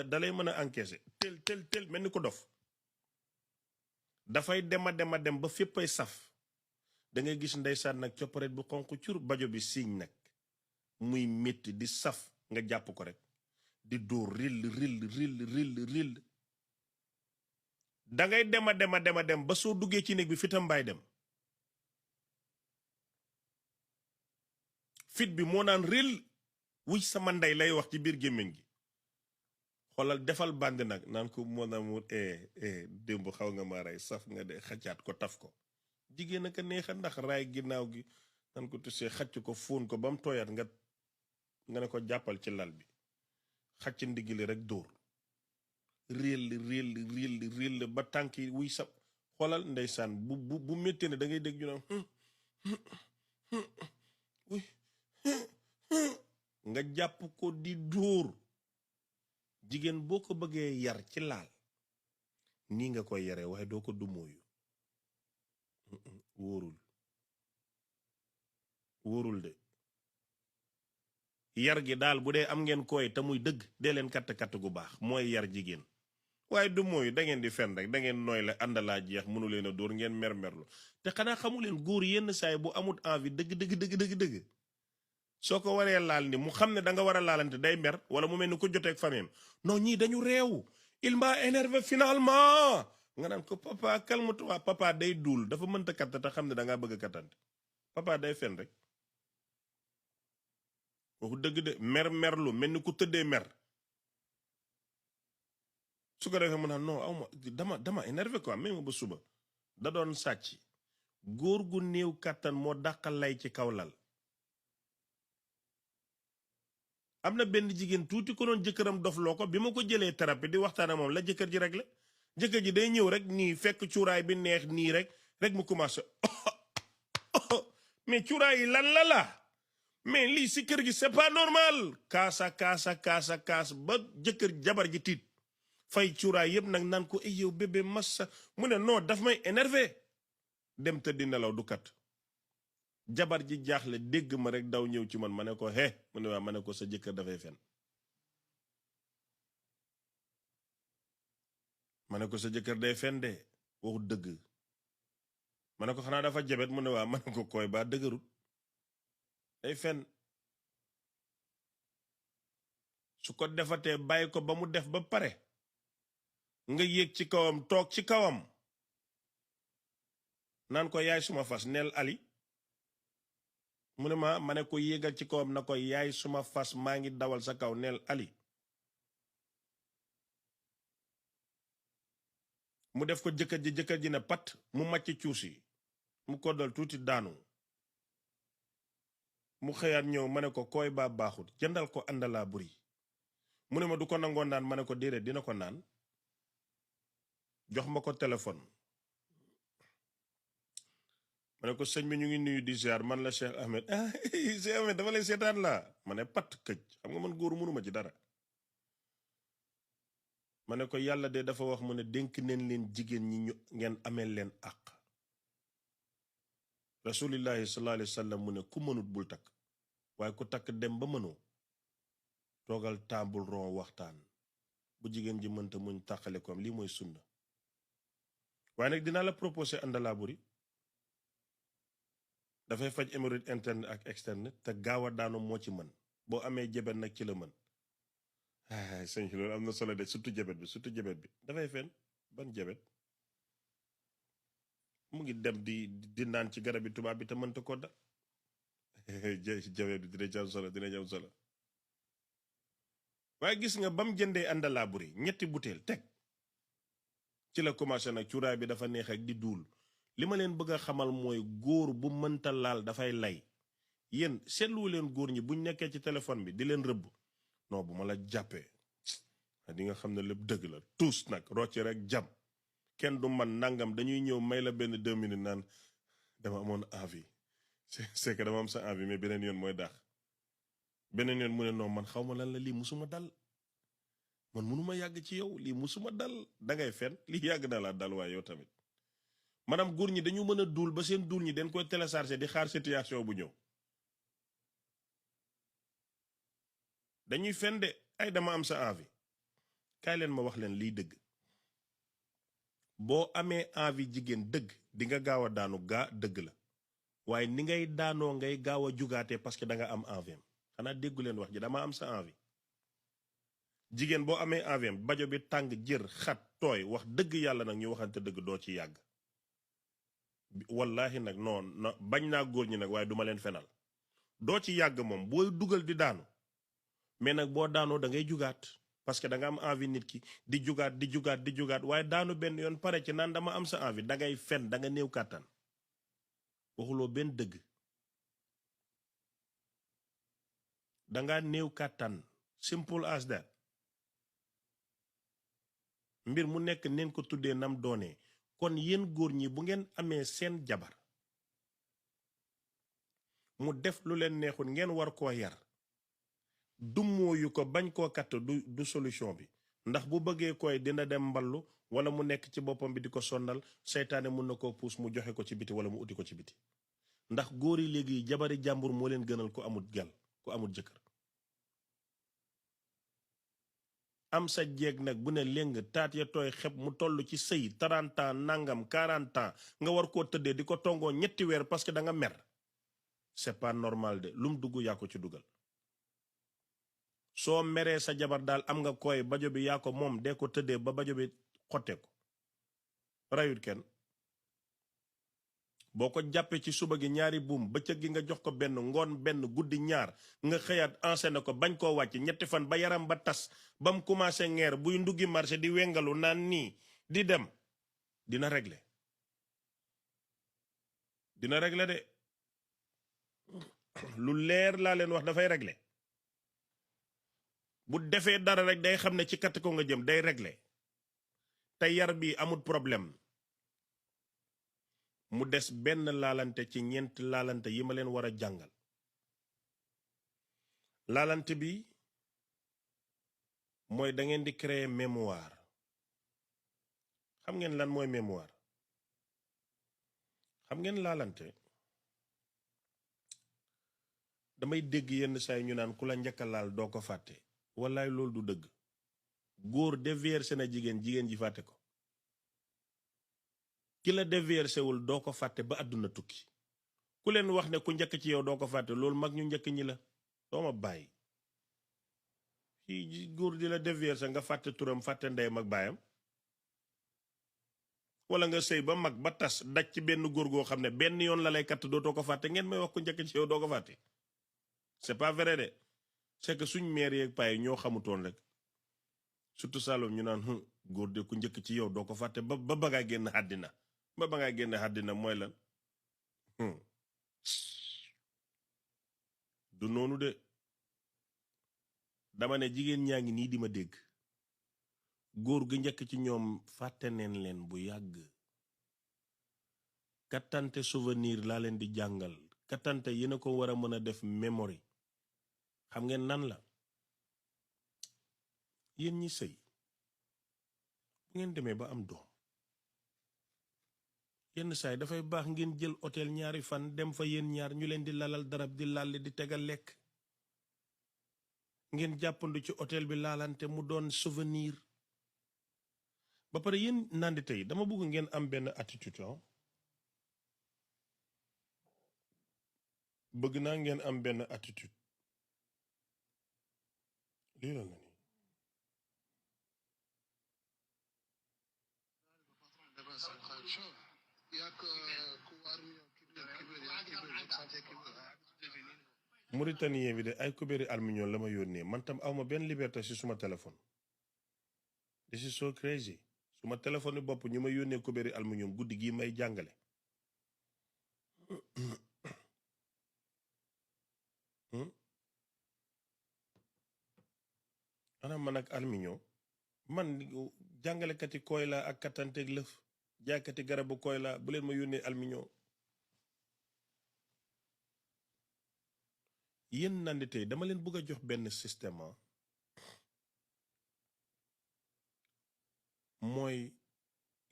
da lay mën a encaisser tel mel ni ko dof dafay dem ba féppay saf da ngay gis ndeysaan nag copparet bu xonq cur bajo bi siiñ nag muy métti di saf nga jàpp ko rek di dóor rill da ngay dem ba soo duggee ci néeg bi fitam baay dem fit bi moo naan rill wuy sama ndey lay wax ci biir gémmiñ gi xoolal defal bandi nag naan ko mon amour démb xaw nga ma rey saf nga de xaccaat ko taf ko jigéen a ko neexa ndax raay ginnaaw gi nan ko tusee xacc ko fóon ko ba mu tooyaat nga ne ko jàppal ci lal bi xacc ndigili rek dóor réel ba tànk yi wuy sab xoolal ndeysaan bu méttee ne da ngay dégg ñu naan nga jàpp ko di dóor. jigéen boo ko bëggee yar ci laal nii nga koy yaree waaye doo ko dumóoyu wóorul de yar gi daal bu dee am ngeen koy te muy dëgg dee leen katt gu baax mooy yar jigéen waaye dumóoyu da ngeen di fen rek da ngeen nooy la àndalaa jeex mënu leen a dóor ngeen mermerlu te xanaa xamu leen góor yenn saay bu amut envie dëgg soo ko waree laal ni mu xam ne da nga war a laalante day mer wala mu mel ni ko joteeg famille non ñii dañu réew il m'a énervé finalement nga naan ko papa calme-toi papa day duul dafa mënta katt te xam ne da ngaa bëgg a kattante papa day fen rek waxu dëgg de merlu mel ni ku tëddee mer su ko defee mu naan non awma dama énervé quoi même ba suba da doon sàcc góor gu néew kattan moo dàqal lay ci kaw lal. am na benn jigéen tuuti ko doon jëkkëram dofloo ko bi ma ko jëlee thérapie di waxtaan ak moom la jëkkër ji rek la jëkkër ji day ñëw rek nii fekk cuuraay bi neex nii rek mu commencé mais cuuraay yi lan la mais lii si kër gi c'est pas normal kaas ba jëkkër jabar ji tiit fay cuuraay yëpp nag naan ko yow bébé massa mu ne non daf may énervé dem tëddi nelaw du kat jabar ji jaaxle dégg ma rek daw ñëw ci man ma ne ko mu ne waa ma ne ko sa jëkkër dafay fen ma ne ko sa jëkkër day fen de waxu dëgg ma ne ko xanaa dafa jabet mu ne waa ma ne ko koy baa dëgërut day fen su ko defatee bàyyi ko ba mu def ba pare nga yéeg ci kawam toog ci kawam naan ko yaay suma fas neel Ali mu ne ma ne ko yéegal ci kawam na ko yaay suma fas maa ngi dawal sa kaw neel Ali mu def ko jëkkër ji ne pat mu màcc cuusi mu koddal tuuti daanu mu xëyaat ñëw ma ne ko koy baa baaxut jëndal ko àndalaa buri mu ne ma du ko nangoon naan ma ne ko déedéet dina ko naan jox ma ko téléphone ma ne ko sëñ bi ñu ngi nuyu di ziar man la Cheikh Ahmed Cheikh Ahmed dafa lay seetaan laa ma ne pat këj xam nga man góor mënuma ci dara ma ne ko yàlla de dafa wax mu ne dénk neen leen jigéen ñi ñu ngeen amee leen àq rasulillahi sallallahu alayhi wa sallam mu ne ku mënut bul takk waaye ku takk dem ba mënoo toogal taabul ron waxtaan bu jigéen ji mënta muñ tàqale ko am lii mooy sunna waaye nag dinaa la proposé àndalaa buri dafay faj hémorroïde interne ak externe te gaaw a daanu moo ci mën boo amee jabet nag ci la mën sëñ loolu am na solo de surtout jabet bi dafay fen ban jabet mu ngi dem di naan ci garab bi tubaab bi te mënta ko da jabet bi dina jam solo waaye gis nga bam jëndee àndalaa buri ñetti butéel teg ci la commencé nag cuuraay bi dafa neex ak di duul li ma leen bëgg a xamal mooy góor bu mënta laal dafay lay yéen seetluwu leen góor ñi buñ nekkee ci téléphone bi di leen rëbb non bu ma la jàppee di nga xam ne lépp dëgg la tous nag rocci rek jam kenn du man nangam dañuy ñëw may la benn 2 minutes naan dama amoon envie c'est que dama am sa envie mais beneen yoon mooy daax beneen yoon mu ne non man xaw ma lan la lii musuma dal man munuma yàgg ci yow lii musuma dal dangay fen lii yàgg na laa dal waaye yow tamit maanaam góor ñi dañu mën a duul ba seen duul ñi dañ koy télécharger di xaar situation bu ñëw dañuy fen de ay dama am sa envie kaay leen ma wax leen liy dëgg boo amee envie jigéen dëgg di nga gaaw a daanu gaa dëgg la waaye ni ngay daanoo ngay gaaw a jugaatee parce que da nga am envie xanaa déggu leen wax ji dama am sa envie jigéen boo amee envie bajo bi tàng jër xat tooy wax dëgg yàlla nag ñu waxante dëgg doo ci yàgg wallahi nag non bañ naa góor ñi nag waaye duma leen fenal doo ci yàgg moom booy dugal di daanu mais nag boo daanoo da ngay jugaat parce que da nga am envie nit ki di jugaat waaye daanu benn yoon pare ci naan dama am sa envie da ngay fen da nga néew kàttan waxuloo benn dëgg danga néew kàttan simple as that mbir mu nekk neen ko tuddee nam doonee kon yéen góor ñi bu ngeen amee seen jabar mu def lu leen neexul ngeen war koo yar dummóoyu ko bañ koo katt du solution bi ndax bu bëggee koy dina dem mballu wala mu nekk ci boppam bi di ko sonnal seytaane mun na koo puus mu joxe ko ci biti wala mu uti ko ci biti ndax góor yi léegi jabari jàmbur moo leen gënal ku amut gel ku amut jëkkër am sa jeeg nag bu ne léng taat ya tooy xeb mu toll ci sëy 30 ans nangam 40 ans nga war koo tëddee di ko tongoo 3 weer parce que da nga mer c'est pas normal de lum dugg yaa ko ci dugal soo meree sa jabar daal am nga koy bajo bi yaa ko moom dee ko tëddee ba bajo bi xottee ko rayut kenn boo ko jàppee ci suba gi 2 buum bëccëg gi nga jox ko benn ngoon benn guddi 2 nga xëyaat enseigné ko bañ koo wàcc 3 fan ba yaram ba tas ba mu commencé ngeer buy nduggi marché di wengalu naan nii di dem dina régler de lu leer laa leen wax dafay régler bu defee dara rek day xam ne ci katt ko nga jëm day régler te yar bi amul problème mu des benn laalante ci 4 laalante yi ma leen war a jàngal laalante bi mooy da ngeen di créer mémoire xam ngeen lan mooy mémoire xam ngeen laalante damay dégg yenn saa yi ñu naan ku la njëkk a laal doo ko fàtte wallaay loolu du dëgg góor déversé na jigéen ji fàtte ko ki la déversé wul doo ko fàtte ba àdduna tukki ku leen wax ne ku njëkk ci yow doo ko fàtte loolu mag ñu njëkk ñi la doo ma bàyyi fii góor di la déversé nga fàtte turam fàtte ndeyam ak baayam wala nga sëy ba mag ba tas daj ci benn góor goo xam ne benn yoon la lay katt dootoo ko fàtte ngeen may wax ku njëkk ci yow doo ko fàtte c'est pas vrai de c'est que suñ mère yeeg paay ñoo xamutoon rek surtout Saloum ñu naan góor de ku njëkk ci yow doo ko fàtte ba ngaa génn àddina ba ngaa génn àddina mooy lan du noonu de dama ne jigéen ñaa ngi nii di ma dégg góor gu njëkk ci ñoom fàtte neen leen bu yàgg kattante souvenir laa leen di jàngal kattante yéen a ko war a mën a def memory xam ngeen nan la yéen ñi sëy bu ngeen demee ba am doom yenn saay dafay baax ngeen jël hôtel ñaari fan dem fa yéen ñaar ñu leen di lalal darab di lalli di tegal lekk ngeen jàppandu ci hôtel bi laalante mu doon souvenir ba pare yéen nandi tey dama bëgg ngeen am benn attitude bëgg naa ngeen am benn attitude lii la nga Mauritanien bi de ay kubéeri aluminium la ma yónnee man tam awma benn liberté ci suma téléphone this is so crazy suma téléphone bopp ñu ma yónnee kubéeri aluminium guddi gi may jàngale ana man ak aluminium man jàngalekati koy la ak kattanteeg lëf jaaykati garabu koy la bu leen ma yónnee aluminium yéen nandi tey dama leen bëgg a jox benn système mooy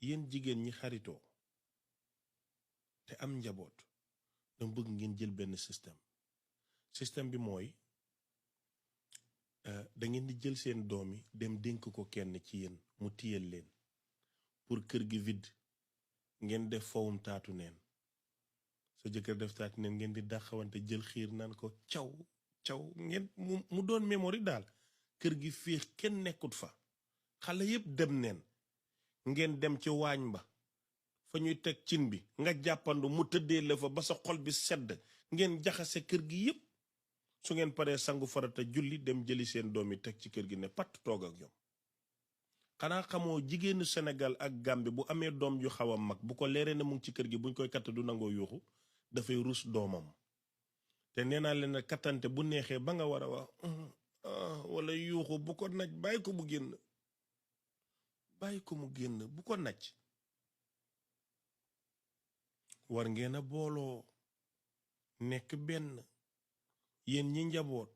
yéen jigéen ñi xaritoo te am njaboot dama bëgg ngeen jël benn système bi mooy da ngeen di jël seen doom yi dem dénk ko kenn ci yéen mu tiyel leen pour kër gi vide ngeen def fowum taatu neen sa jëkkër def taatu neen ngeen di dàqawante jël xiir naan ko caw ngeen mu doon mémoire daal kër gi féex kenn nekkut fa xale yépp dem neen ngeen dem ci waañ ba fa ñuy teg cin bi nga jàppandu mu tëddee la fa ba sa xol bi sedd ngeen jaxase kër gi yépp su ngeen paree sangu farata julli dem jëli seen doom yi teg ci kër gi ne patt toog ak ñoom xanaa xamoo jigéenu Sénégal ak Gambie bu amee doom ju xaw a mag bu ko leeree na mu ngi ci kër gi buñ koy katt du nangoo yuuxu dafay rus doomam te nee naa leen kattante bu neexee ba nga war a wax wala yuuxu bu ko naj bàyyi ko mu génn bu ko naj war ngeen a booloo nekk benn yéen ñi njaboot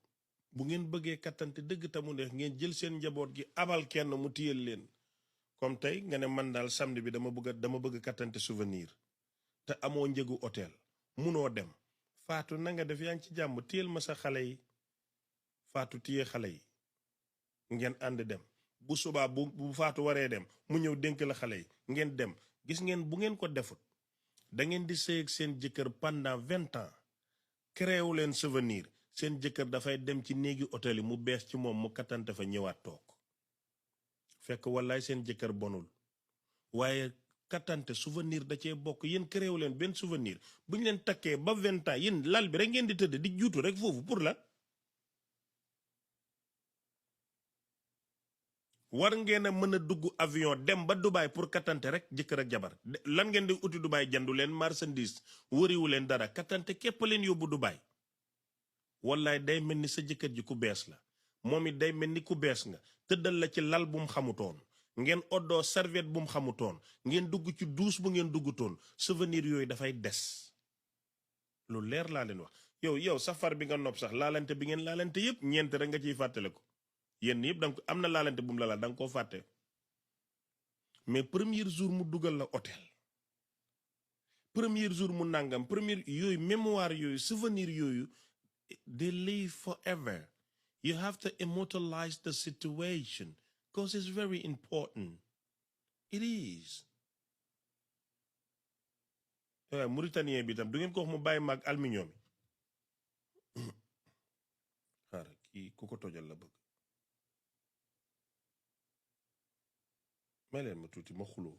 bu ngeen bëggee kattante dëgg tamu neex ngeen jël seen njaboot gi abal kenn mu téyel leen comme tey nga ne man daal samedi bi dama bëgg kattante souvenir te amoo njëgu hôtel munoo dem Faatu na nga def yaa ngi ci jàmm téyel ma sa xale yi Faatu téye xale yi ngeen ànd dem bu subaa bu Faatu waree dem mu ñëw dénk la xale yi ngeen dem gis ngeen bu ngeen ko defut da ngeen di sëy ak seen jëkkër pendant 20 ans créewu leen souvenir seen jëkkër dafay dem ci néegi hôtel yi mu bees ci moom mu kattante fa ñëwaat toog fekk wallaay seen jëkkër bonul waaye kattante souvenir da cee bokk yéen créewu leen benn souvenir bu ñu leen takkee ba 20 ans yéen lal bi rek ngeen di tëdd di juutu rek foofu pour la war ngeen a mën a dugg avion dem ba Dubaï pour kattante rek jëkkër ak jabar lan ngeen di uti Dubaï jandu leen marchandise wëriwu leen dara kattante képp leen yóbbu Dubaï wallaay day mel ni sa jëkkër ji ku bees la moom it day mel ni ku bees nga tëddal la ci lal bu mu xamutoon ngeen oddoo serviette bu mu xamutoon ngeen dugg ci douche bu ngeen duggutoon souvenir yooyu dafay des lu leer laa leen wax yow safar bi nga nopp sax laalante bi ngeen laalante yépp ñeent rek nga ciy fàttale ko yéen yëpp danga am na laalante bu mu la laal danga koo fàtte mais premier jour mu dugal la hôtel premier jour mu nangam premier yooyu mémoire yooyu souvenir yooyu they live forever you have to immortalize the situation because it's very important it is waaye Mauritanien bi tam du ngeen ko wax mu bàyyi maag aluminium yi xaaral kii ku ko tojal la bëgg may leen ma tuuti ma xuloo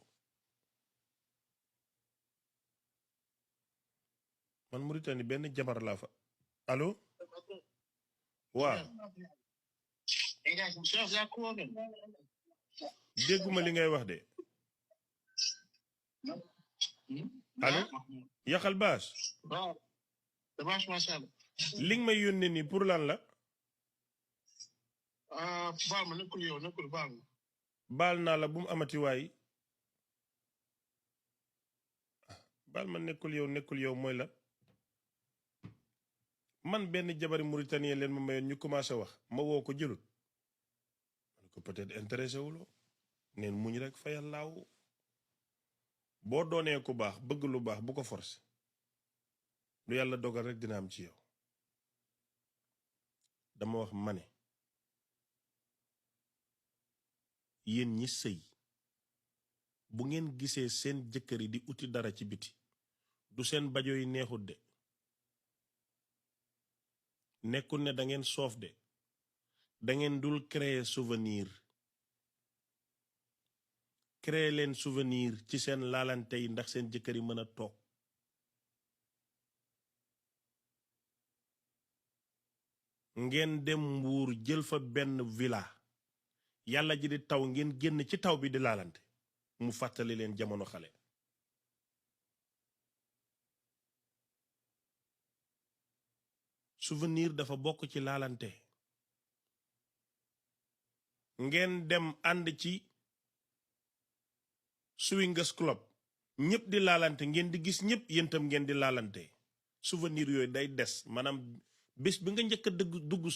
man Mauritanie benn jabar laa fa allo waaw dégguma li ngay wax de allo yaxal baas li nga may yónnee nii pour lan la baal naa la bu mu amati waay baal ma nekkul yow mooy la man benn jabari Mauritanien leen ma mayoon ñu commencé wax ma woo ko jëlut man ko peut-être intéressé wuloo neen muñ rek fayal laaw boo doonee ku baax bëgg lu baax bu ko forcé lu yàlla dogal rek dina am ci yow dama wax ma ne yéen ñi sëy bu ngeen gisee seen jëkkër yi di uti dara ci biti du seen bajo yi neexut de nekkul ne da ngeen soof de da ngeen dul créer souvenir créer leen souvenir ci seen laalante yi ndax seen jëkkër yi mën a toog ngeen dem Mbuur jël fa benn villa yàlla ji di taw ngeen génn ci taw bi di laalante mu fàttali leen jamono xale souvenir dafa bokk ci laalante ngeen dem ànd ci swingers club ñëpp di laalante ngeen di gis ñëpp yéntam ngeen di laalante souvenir yooyu day des maanaam bés bi nga njëkk a dugg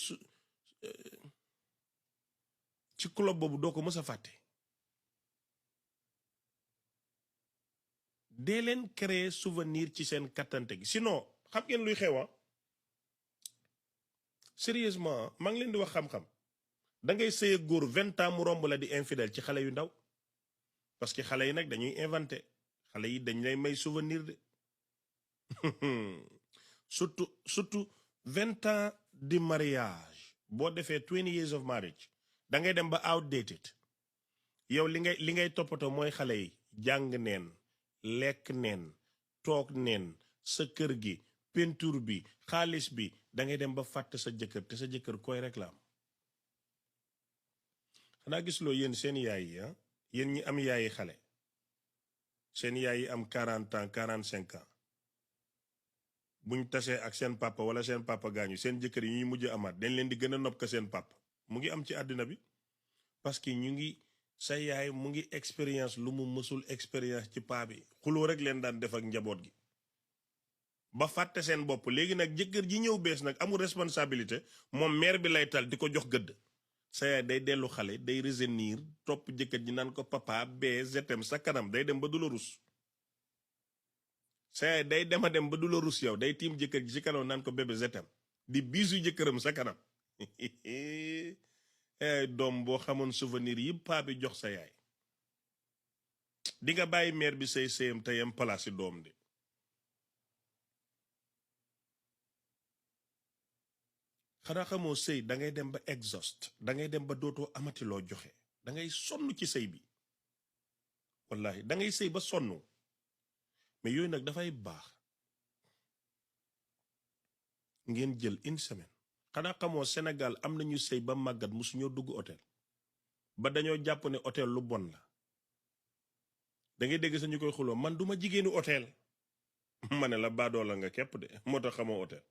ci club boobu doo ko mës a fàtte dee leen créer souvenir ci seen kattante gi sinon xam ngeen luy xewa sérieusement maa ngi leen di wax xam-xam da ngay sëy góor 20 ans mu romb la di infidèle ci xale yu ndaw parce que xale yi nag dañuy inventé xale yi dañ lay may souvenir de surtout 20 ans di mariage boo defee 20 years of marriage da ngay dem ba outdated yow li ngay toppatoo mooy xale yi jàng neen lekk neen toog neen sa kër gi peinture bi xaalis bi da ngay dem ba fàtte sa jëkkër te sa jëkkër koy réclame xanaa gisuloo yéen seen yaay yi yéen ñi am yaayi xale seen yaay yi am 40 ans 45 ans buñ tasee ak seen papa wala seen papa gaañu seen jëkkër yi ñuy mujj amaat dañ leen di gën a nopp ka seen papa mu ngi am ci àddina bi parce que ñu ngi sa yaay mu ngi expérience lu mu mësul expérience ci paa bi xuloo rek leen daan def ak njaboot gi ba fàtte seen bopp léegi nag jëkkër ji ñëw bees nag amul responsabilité moom mère bi lay tal di ko jox gëdd sa yaay day dellu xale day revenir topp jëkkër ji naan ko papa bee zetem sa kanam day dem ba du la rus sa yaay day dem ba du la rus yow day tiim jëkkër ji ci kanam naan ko bébé zetem di biisu jëkkëram sa kanam doom boo xamoon souvenir yi paa bi jox sa yaay di nga bàyyi mère bi say sëyam te yam palaasi doom de xanaa xamoo sëy da ngay dem ba exhaust da ngay dem ba dootoo amati loo joxe da ngay sonn ci sëy bi wallahi da ngay sëy ba sonn mais yooyu nag dafay baax ngeen jël une semaine xanaa xamoo Sénégal am nañu sëy ba màggat musuñoo dugg hôtel ba dañoo jàpp ne hôtel lu bon la da ngay dégg sañu koy xuloo man duma jigéenu hôtel ma ne la baadoo la nga képp de moo tax xamoo hôtel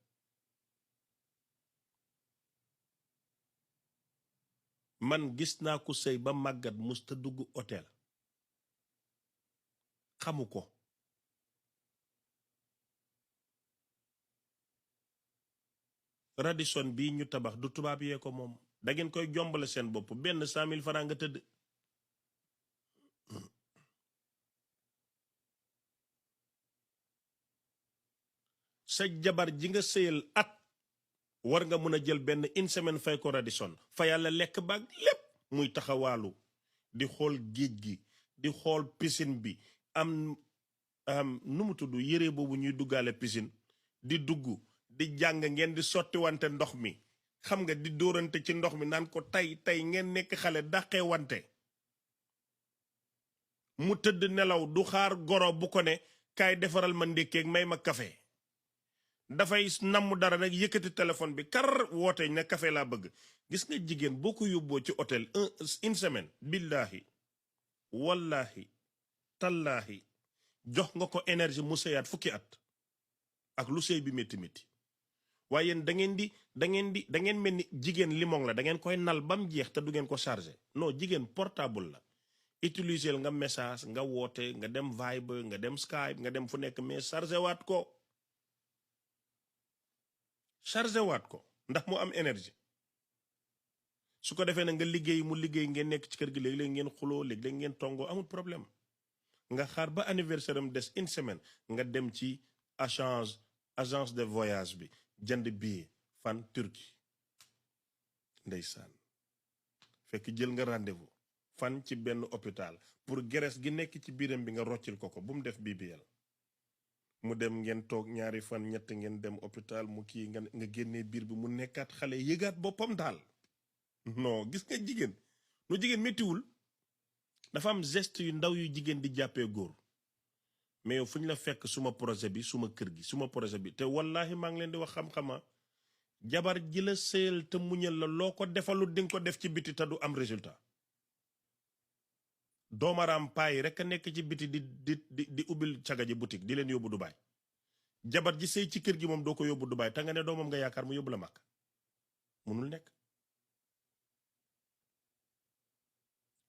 man gis naa ku sëy ba màggat musta dugg hôtel xamu ko Radisson bii ñu tabax du tubaab yee ko moom da ngeen koy jombale seen bopp benn 100 000 francs nga tëdd sa jabar ji nga sëyal at war nga mën a jël benn une semaine fay ko Radisson fa yàlla lekk baag lépp muy taxawaalu di xool géej gi di xool piscine bi am nu mu tudd yére boobu ñuy duggaale piscine di dugg di jàng ngeen di sotti wante ndox mi xam nga di dóorante ci ndox mi naan ko tey ngeen nekk xale dàqee wante mu tëdd nelaw du xaar goro bu ko ne kaay defaral ma ndékkeeg may ma café dafay namm dara nag yëkkati téléphone bi kar woote ne café laa bëgg gis nga jigéen boo ko yóbboo ci hôtel une semaine billahi wallahi tallahi jox nga ko énergie mu sëyaat fukki at ak lu sëy bi métti métti waaye yéen da ngeen mel ni jigéen limon la da ngeen koy nal ba mu jeex te du ngeen ko chargé non jigéen portable la utiliser nga message nga woote nga dem Viber nga dem Skype nga dem fu nekk mais chargé waat ko ndax mu am énergie su ko defee na nga liggéey mu liggéey ngeen nekk ci kër gi léeg-léeg ngeen xuloo léeg-léeg ngeen tongoo amul problème nga xaar ba anniversaire am des une semaine nga dem ci agence de voyage bi jënd billet fan Turquie ndeysaan fekk jël nga rendez-vous fan ci benn hôpital pour graisse gi nekk ci biiram bi nga roccil ko bu mu def BBL mu dem ngeen toog ñaari fan ñett ngeen dem hôpital mu kii nga génnee biir bi mu nekkaat xale yëgaat boppam daal non gis nga jigéen lu jigéen méttiwul dafa am geste yu ndaw yu jigéen di jàppee góor mais yow fu ñu la fekk suma projet bi suma kër gi suma projet bi te wallahi maa ngi leen di wax xam-xama jabar ji la sëyal te muñal la loo ko defalu di nga ko def ci biti te du am résultat doomaraam payi rek a nekk ci biti di ubbil caga ji boutique di leen yóbbu Dubaay jabar ji sëy ci kër gi moom doo ko yóbbu Dubaay te nga ne doomam nga yaakaar mu yóbbu la màkk munul nekk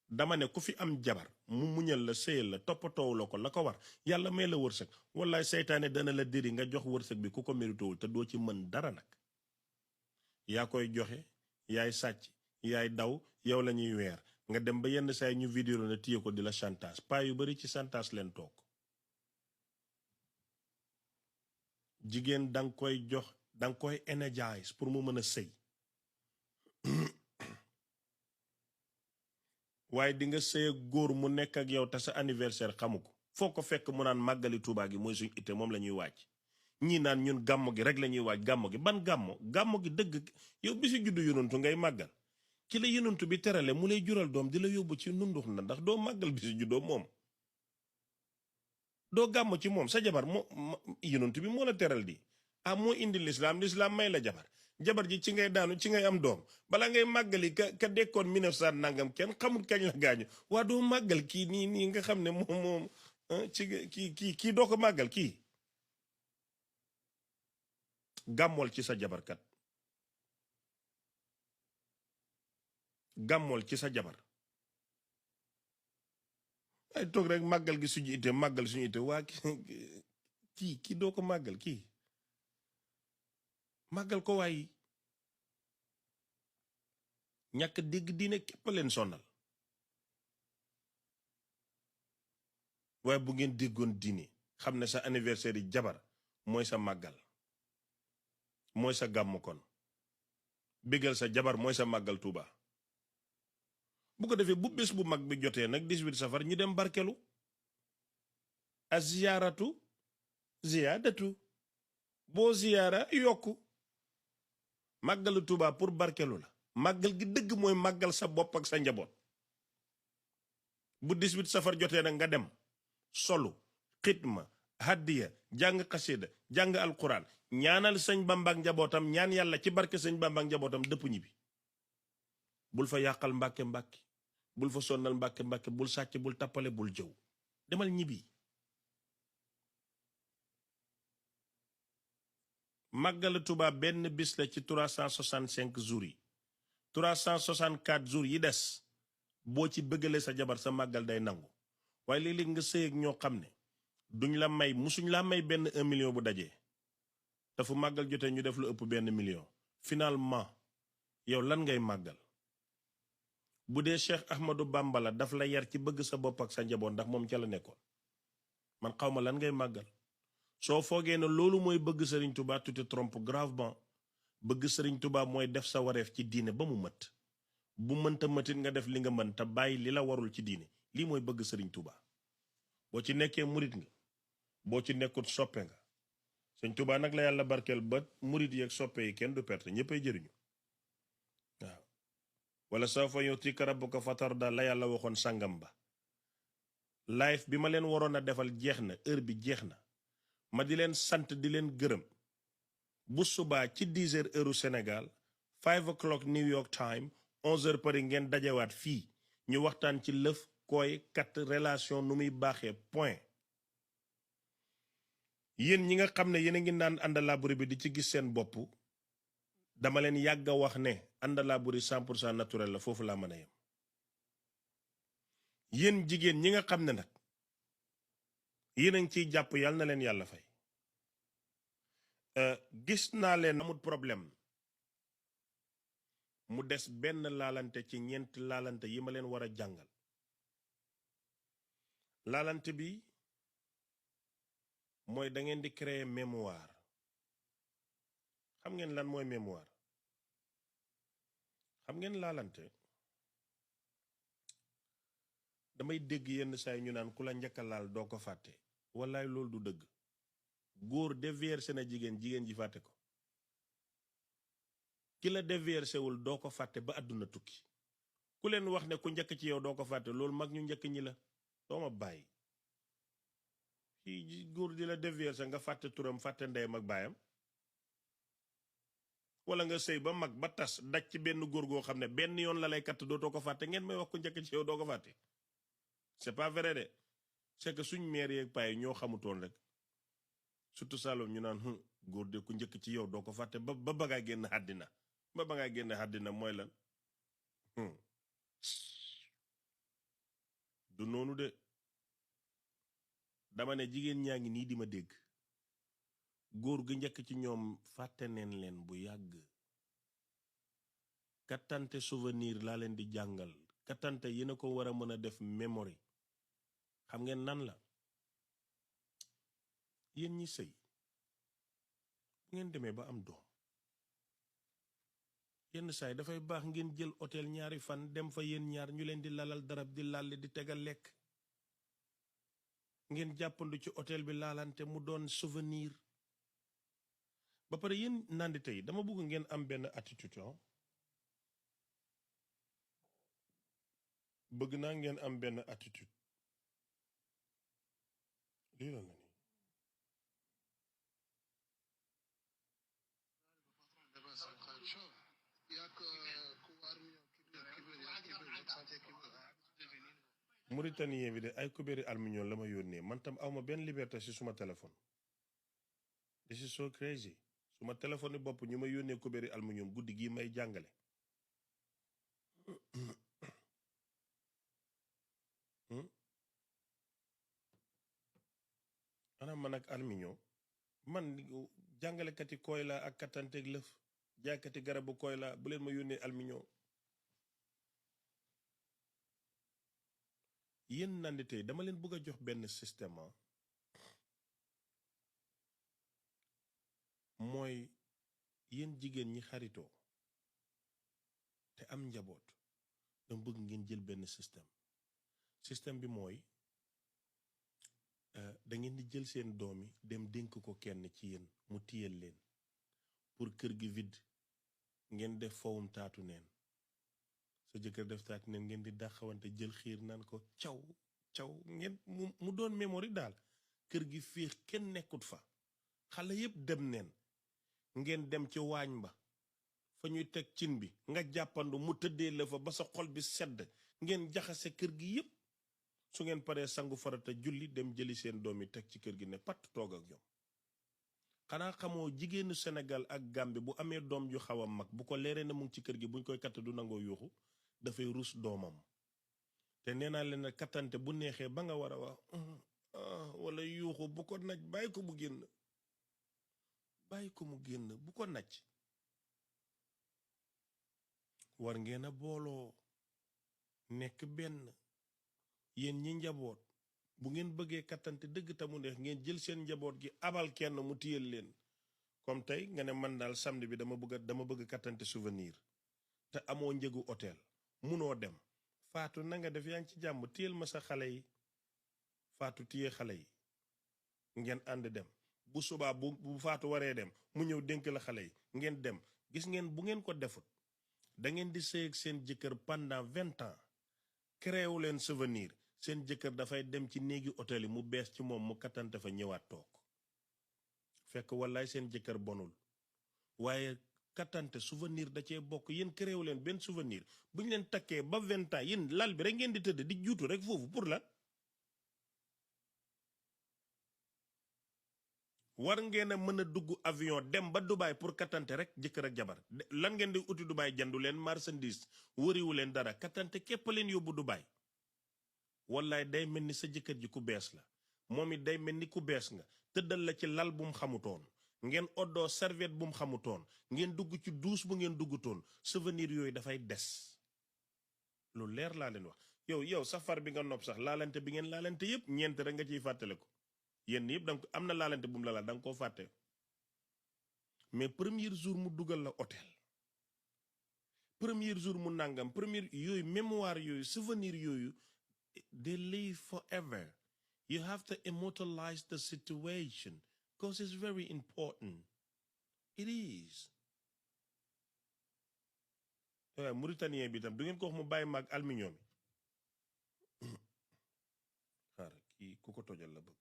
dama ne ku fi am jabar mu muñal la sëyal la toppatoowu la ko la ko war yàlla may la wërsëg wallaay seytaane dana la diri nga jox wërsëg bi ku ko méritowul te doo ci mën dara nag yaa koy joxe yaay sàcc yaay daw yow la ñuy weer nga dem ba yenn saay ñu vidéo na téye ko di la chantage paa yu bari ci chantage leen toog jigéen danga koy jox danga koy energise pour mu mën a sëy waaye di nga sëy góor mu nekk ak yow te sa anniversaire xamu ko foo ko fekk mu naan màggali Tuubaa gi mooy suñ ite moom la ñuy wàcc ñii naan ñun gàmmo gi rek la ñuy waaj gàmmo gi ban gàmmo gi dëgg yow bi si juddu yonantu ngay màggal ci la yonantu bi terale mu lay jural doom di la yóbbu ci nundux na ndax doo màggal bi si juddoo moom doo gàmmo ci moom sa jabar moo yonantu bi moo la teral di moo indi lislaam may la jabar ji ci ngay daanu ci ngay am doom bala ngay màggali ka dekkoon 1900 nangam kenn xamul kañ la gaañu waa doo màggal kii nii nga xam ne moom ci kii doo ko màggal kii gàmmool ci sa jabarkat gàmmool ci sa jabar ay toog rek màggal gi suñu ite màggal suñu ite waa kii doo ko màggal kii màggal ko waaye ñàkk dégg diine képp leen sonal waaye bu ngeen déggoon diine xam ne sa anniversaire yi jabar mooy sa màggal mooy sa gàmmu kon bégal sa jabar mooy sa màggal Tuuba bu ko defee bu bés bu mag bi jotee nag 18 safar ñu dem barkelu a ziyaaratu ziyaadatu boo ziyaara yokku màggalu Tuuba pour barkelu la màggal gi dëgg mooy màggal sa bopp ak sa njaboot bu 18 safar jotee nag nga dem solu xitma haddiya jàng xasida jàng alquran ñaanal sëñ Bamba ak njabootam ñaan yàlla ci barke sëñ Bamba ak njabootam dëpp ñibbi bul fa yàqal mbàkke bul fa sonnal mbàkke bul sàcc bul tappale bul jëw demal ñibbi màggal Tuuba benn bis la ci 365 jours yi 364 jours yi des boo ci bëggale sa jabar sa màggal day nangu waaye léeg-léeg nga sëy ak ñoo xam ne duñ la may musuñ laa may benn 1 million bu dajee te fu màggal jotee ñu def lu ëpp benn million finalement yow lan ngay màggal bu dee Cheikh Ahmadou Bamba la daf la yar ci bëgg sa bopp ak sa njaboot ndax moom ca la nekkoon man xawma lan ngay màggal soo foogee ne loolu mooy bëgg Sëriñ Tuubaa tu te trompes gravement bëgg Sëriñ Tuubaa mooy def sa wareef ci diine ba mu mët bu mënta mëtit nga def li nga mën te bàyyi li la warul ci diine lii mooy bëgg Sëriñ Tuubaa boo ci nekkee murit nga boo ci nekkut soppe nga sëñ Tuubaa nag la yàlla barkeel ba murit yeeg soppe yi kenn du perte ñëppay jëriñu waaw wala sawfa yu'tika rabbuka fatarda la yàlla waxoon sangam ba live bi ma leen waroon a defal jeex na heure bi jeex na ma di leen sant di leen gërëm bu subaa ci 10 heures heure Sénégal 5 o'clock New York time 11 heures Paris ngeen dajewaat fii ñu waxtaan ci lëf koy kat relation nu muy baaxee point yéen ñi nga xam ne yéen a ngi naan àndalaaburi bi di ci gis seen bopp dama leen yàgg a wax ne àndalaaburi 100% naturel la foofu laa mën a yem yéen jigéen ñi nga xam ne nag yéen a ngi ciy jàpp yàlla na leen yàlla fay gis naa leen amul problème mu des benn laalante ci ñeent laalante yi ma leen war a jàngal laalante bi mooy da ngeen di créer mémoire xam ngeen lan mooy mémoire xam ngeen laalante damay dégg yenn saa yi ñu naan ku la njëkk a laal doo ko fàtte wallaay loolu du dëgg góor déversé na jigéen ji fàtte ko ki la déversé wul doo ko fàtte ba àdduna tukki ku leen wax ne ku njëkk ci yow doo ko fàtte loolu mag ñu njëkk ñi la doo ma bàyyi kii góor di la déversé nga fàtte turam fàtte ndeyam ak baayam wala nga sëy ba mag ba tas daj ci benn góor goo xam ne benn yoon la lay katt dootoo ko fàtte ngeen may wax ku njëkk ci yow doo ko fàtte c'est pas vrai de c'est que suñ mère yeeg paay ñoo xamutoon rek surtout Saloum ñu naan góor de ku njëkk ci yow doo ko fàtte ba ba ngaa génn àddina ba ba ngaa génn àddina mooy lan du noonu de dama ne jigéen ñaa ngi nii di ma dégg góor gu njëkk ci ñoom fàtte neen leen bu yàgg kattante souvenir laa leen di jàngal kattante yéen a ko war a mën a def memory xam ngeen nan la yéen ñi sëy bu ngeen demee ba am doom yenn saay dafay baax ngeen jël hôtel ñaari fan dem fa yéen ñaar ñu leen di lalal darab di lalli di tegal lekk ngeen jàppandu ci hôtel bi laalante mu doon souvenir ba pare yéen nandi tey dama bëgg ngeen am benn attitude bëgg naa ngeen am benn attitude lii la ni Mauritanien bi de ay kubéeri aluminium la ma yónnee man tam awma benn liberté ci suma téléphone this is so crazy suma téléphone bopp ñu ma yónnee kubéeri aluminium guddi gi may jàngale ana man ak aluminium man jàngalekati koy la ak kattanteeg lëf jaaykati garabu koy la bu leen ma yónnee aluminium yéen nandi tey dama leen bëgg a jox benn système mooy yéen jigéen ñi xaritoo te am njaboot dama bëgg ngeen jël benn système bi mooy da ngeen di jël seen doom yi dem dénk ko kenn ci yéen mu tiyal leen pour kër gi vide ngeen def fowum taatu neen sa jëkkër def taatu neen ngeen di dàqawante jël xiir naan ko caw ngeen mu doon mémoire daal kër gi féex kenn nekkut fa xale yépp dem neen ngeen dem ci waañ ba fa ñuy teg cin bi nga jàppandu mu tëddee la fa ba sa xol bi sedd ngeen jaxase kër gi yépp su ngeen paree sangu farata julli dem jëli seen doom yi teg ci kër gi ne patt toog ak ñoom xanaa xamoo jigéenu Sénégal ak Gambie bu amee doom ju xaw a mag bu ko leeree na mu ngi ci kër gi buñ koy katt du nangoo yuuxu dafay rus doomam te nee naa leen kattante bu neexee ba nga war a wax wala yuuxu bu ko naj bàyyi ko mu génn bu ko naj war ngeen a booloo nekk benn yéen ñi njaboot bu ngeen bëggee kattante dëgg tamu neex ngeen jël seen njaboot gi abal kenn mu téyel leen comme tey nga ne man daal samedi bi dama bëgg kattante souvenir te amoo njëgu hôtel munoo dem Faatu na nga def yaa ngi ci jàmm téyel ma sa xale yi Faatu téye xale yi ngeen ànd dem bu subaa bu faatu waree dem mu ñëw dénk la xale yi ngeen dem gis ngeen bu ngeen ko defut da ngeen di sëy ak seen jëkkër pendant 20 ans créé wu leen souvenir seen jëkkër dafay dem ci néegi hôtel yi mu bees ci moom mu kattante fa ñëwaat toog fekk wallaay seen jëkkër bonul waaye kattante souvenir da cee bokk yéen créé wu leen benn souvenir bu ñu leen takkee ba 20 ans yéen lal bi rek ngeen di tëdd di juutu rek foofu pour lan war ngeen a mën a dugg avion dem ba Dubaï pour kattante rek jëkkër ak jabar lan ngeen di uti Dubaï jandu leen marchandise wëriwu leen dara kattante képp leen yóbbu Dubaï wallaay day mel ni sa jëkkër ji ku bees la moom it day mel ni ku bees nga tëddal la ci lal bu mu xamutoon ngeen oddoo serviette bu mu xamutoon ngeen dugg ci douche bu ngeen duggutoon souvenir yooyu dafay des lu leer laa leen wax yow safar bi nga nopp sax laalante bi ngeen laalante yépp ñeent rek nga ciy fàttale ko yéen yëpp danga am na laalante bu mu la laal da nga koo fàtte mais premier jour mu dugal la hôtel premier jour mu nangam premier yooyu mémoire yooyu souvenir yooyu they live forever you have to immortalize the situation because it's very important it is waaw mauritanien bi tam du ngeen ko wax mu bàyyi maag aluminium bi xaaral kii ku ko tojal la bëgg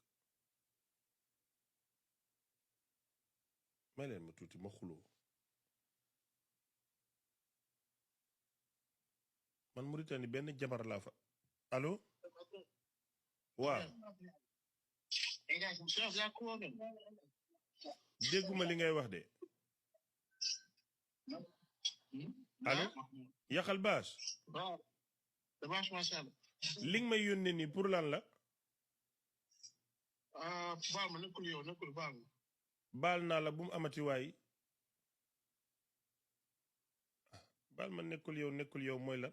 may leen ma tuuti ma xuloo man Mauritanie benn jabar laa fa allo waaw dégguma li ngay wax de allo yaxal baas li nga may yónnee nii pour lan la baal naa la bu mu amati waay baal ma nekkul yow mooy la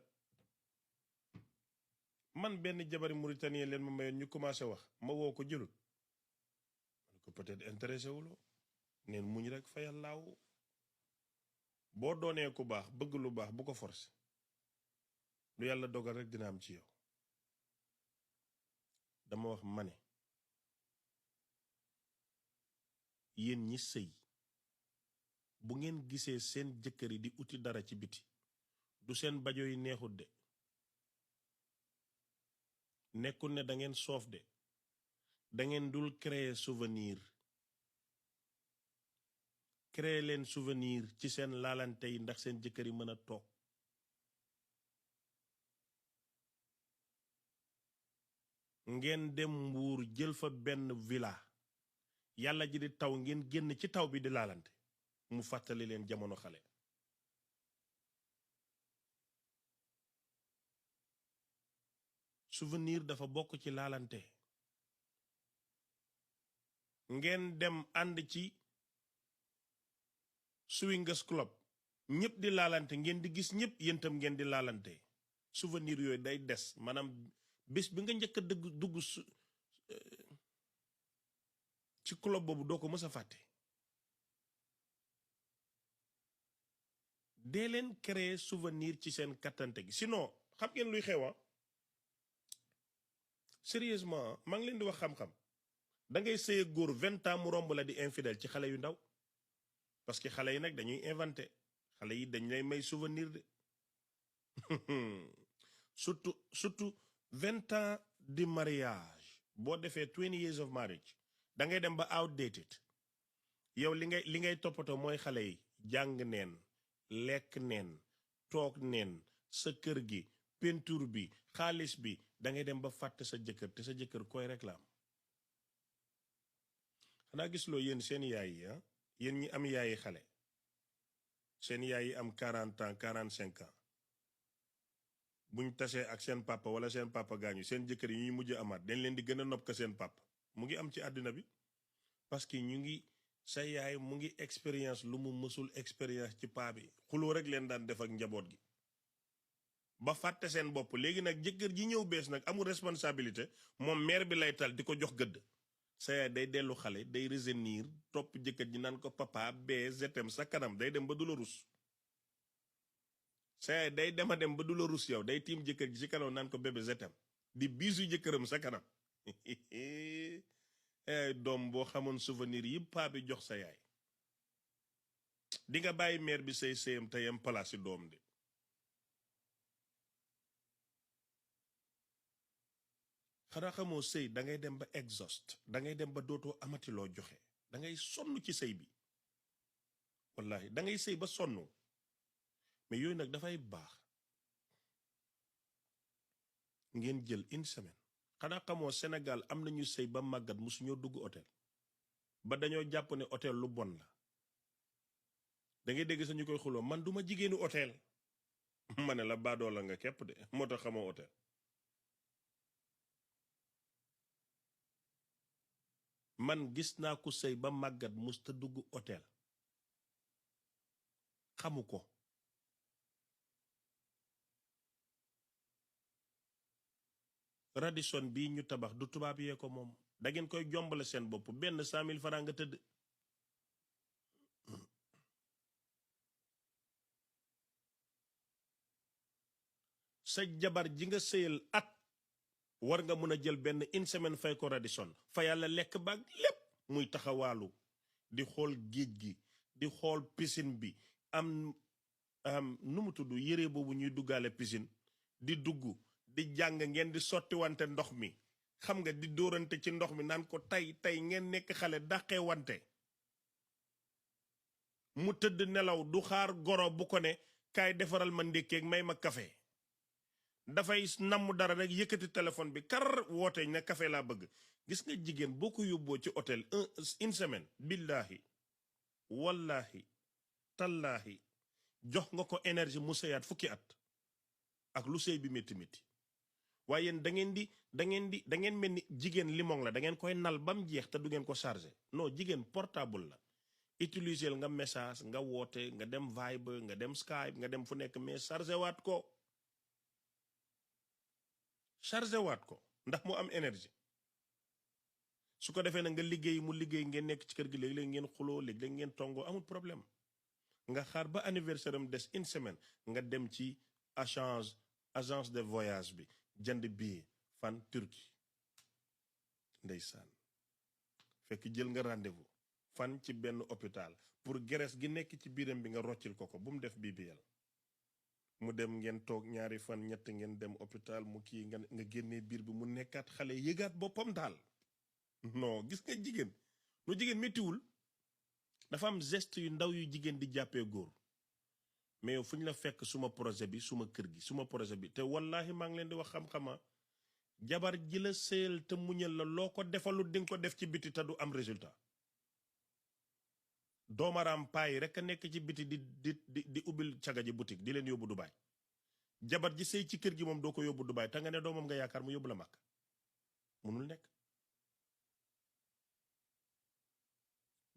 man benn jabari mauritanien leen ma mayoon ñu commencé wax ma woo ko jëlut man ko peut-être intéressé wuloo neen muñ rek fayal laaw boo doonee ku baax bëgg lu baax bu ko forcé lu yàlla dogal rek dina am ci yow dama wax ma ne yéen ñi sëy bu ngeen gisee seen jëkkër yi di uti dara ci biti du seen bajo yi neexut de nekkul ne da ngeen soof de da ngeen dul créer souvenir créer leen souvenir ci seen laalante yi ndax seen jëkkër yi mën a toog ngeen dem Mbuur jël fa benn villa yàlla ji di taw ngeen génn ci taw bi di laalante mu fàttali leen jamono xale souvenir dafa bokk ci laalante ngeen dem ànd ci swingers club ñëpp di laalante ngeen di gis ñëpp yéen tam ngeen di laalante souvenir yooyu day des maanaam bés bi nga njëkk a dugg ci club boobu doo ko mës a fàtte dee leen créer souvenir ci seen kattante gi sinon xam ngeen luy xewa sérieusement maa ngi leen di wax xam-xam da ngay sëy góor 20 ans mu romb la di infidèle ci xale yu ndaw parce que xale yi nag dañuy inventé xale yi dañ lay may souvenir de surtout 20 ans de mariage boo defee 20 years of marriage da ngay dem ba outdated yow li ngay toppatoo mooy xale yi jàng neen lekk neen toog neen sa kër gi peinture bi xaalis bi da ngay dem ba fàtte sa jëkkër te sa jëkkër koy réclame xanaa gisuloo yéen seen yaay yi yéen ñi am yaayi xale seen yaay yi am 40 ans 45 ans buñ tasee ak seen papa wala seen papa gaañu seen jëkkër yi ñuy mujj amaat dañ leen di gën a nopp ka seen papa mu ngi am ci àddina bi parce que ñu ngi sa yaay mu ngi expérience lu mu mësul expérience ci paa bi xuloo rek leen daan def ak njaboot gi ba fàtte seen bopp léegi nag jëkkër ji ñëw bees nag amul responsabilité moom mère bi lay tal di ko jox gëdd sa yaay day dellu xale day revenir topp jëkkër ji naan ko papa bee zetem sa kanam day dem ba du la rus sa yaay day dema dem ba du la rus yow day tiim jëkkër ji ci kanam naan ko bébé zetem di biisu jëkkëram sa kanam ay doom boo xamoon souvenir yi paa bi jox sa yaay di nga bàyyi mère bi say sëyam te yem place yi doom de xanaa xamoo sëy da ngay dem ba exhaust da ngay dem ba dootoo amati loo joxe da ngay sonn ci sëy bi wallahi da ngay sëy ba sonn mais yooyu nag dafay baax ngeen jël une semaine xanaa xamoo Sénégal am nañu sëy ba màggat musuñoo dugg hôtel ba dañoo jàpp ne hôtel lu bon la da ngay dégg sañu koy xuloo man duma jigéenu hôtel ma ne la baadoo la nga képp de moo tax xamoo hôtel man gis naa ku sëy ba màggat musta dugg hôtel xamu ko Radisson bii ñu tabax du tubaab yee ko moom da ngeen koy jombale seen bopp benn 100 000 francs nga tëdd sa jabar ji nga sëyal at war nga mën a jël benn une semaine fay ko Radisson fa yàlla lekk baag lépp muy taxawaalu di xool géej gi di xool piscine bi am nu mu tudd yére boobu ñuy duggaale piscine di dugg di jàng ngeen di sotti wante ndox mi xam nga di dóorante ci ndox mi naan ko tey ngeen nekk xale dàqee wante mu tëdd nelaw du xaar goro bu ko ne kaay defaral ma ndékkeeg may ma café dafay namm dara rek yëkkati téléphone bi kar woote ne café laa bëgg gis nga jigéen boo ko yóbboo ci hôtel une semaine billahi wallahi tallahi jox nga ko énergie mu sëyaat fukki at ak lu sëy bi métti métti waaye yéen da ngeen mel ni jigéen limon la da ngeen koy nal ba mu jeex te du ngeen ko chargé non jigéen portable la utiliser nga message nga woote nga dem Viber nga dem Skype nga dem fu nekk mais chargé waat ko ndax mu am énergie su ko defee nag nga liggéey mu liggéey ngeen nekk ci kër gi léeg-léeg ngeen xuloo léeg-léeg ngeen tongoo amul problème nga xaar ba anniversaire am des une semaine nga dem ci agence de voyage bi jënd billet fan Turquie ndeysaan fekk jël nga rendez-vous fan ci benn hôpital pour graisse gi nekk ci biiram bi nga roccil ko bu mu def BBL mu dem ngeen toog ñaari fan ñett ngeen dem hôpital mu kii nga génnee biir bi mu nekkaat xale yëgaat boppam daal non gis nga jigéen lu jigéen méttiwul dafa am geste yu ndaw yu jigéen di jàppee góor mais yow fu ñu la fekk suma projet bi suma kër gi suma projet bi te wallahi maa ngi leen di wax xam-xama jabar ji la sëyal te muñal la loo ko defalu di nga ko def ci biti te du am résultat doomaraam payi rek a nekk ci biti di ubbil caga ji boutique di leen yóbbu Dubaay jabar ji sëy ci kër gi moom doo ko yóbbu Dubaay te nga ne doomam nga yaakaar mu yóbbu la màkk munul nekk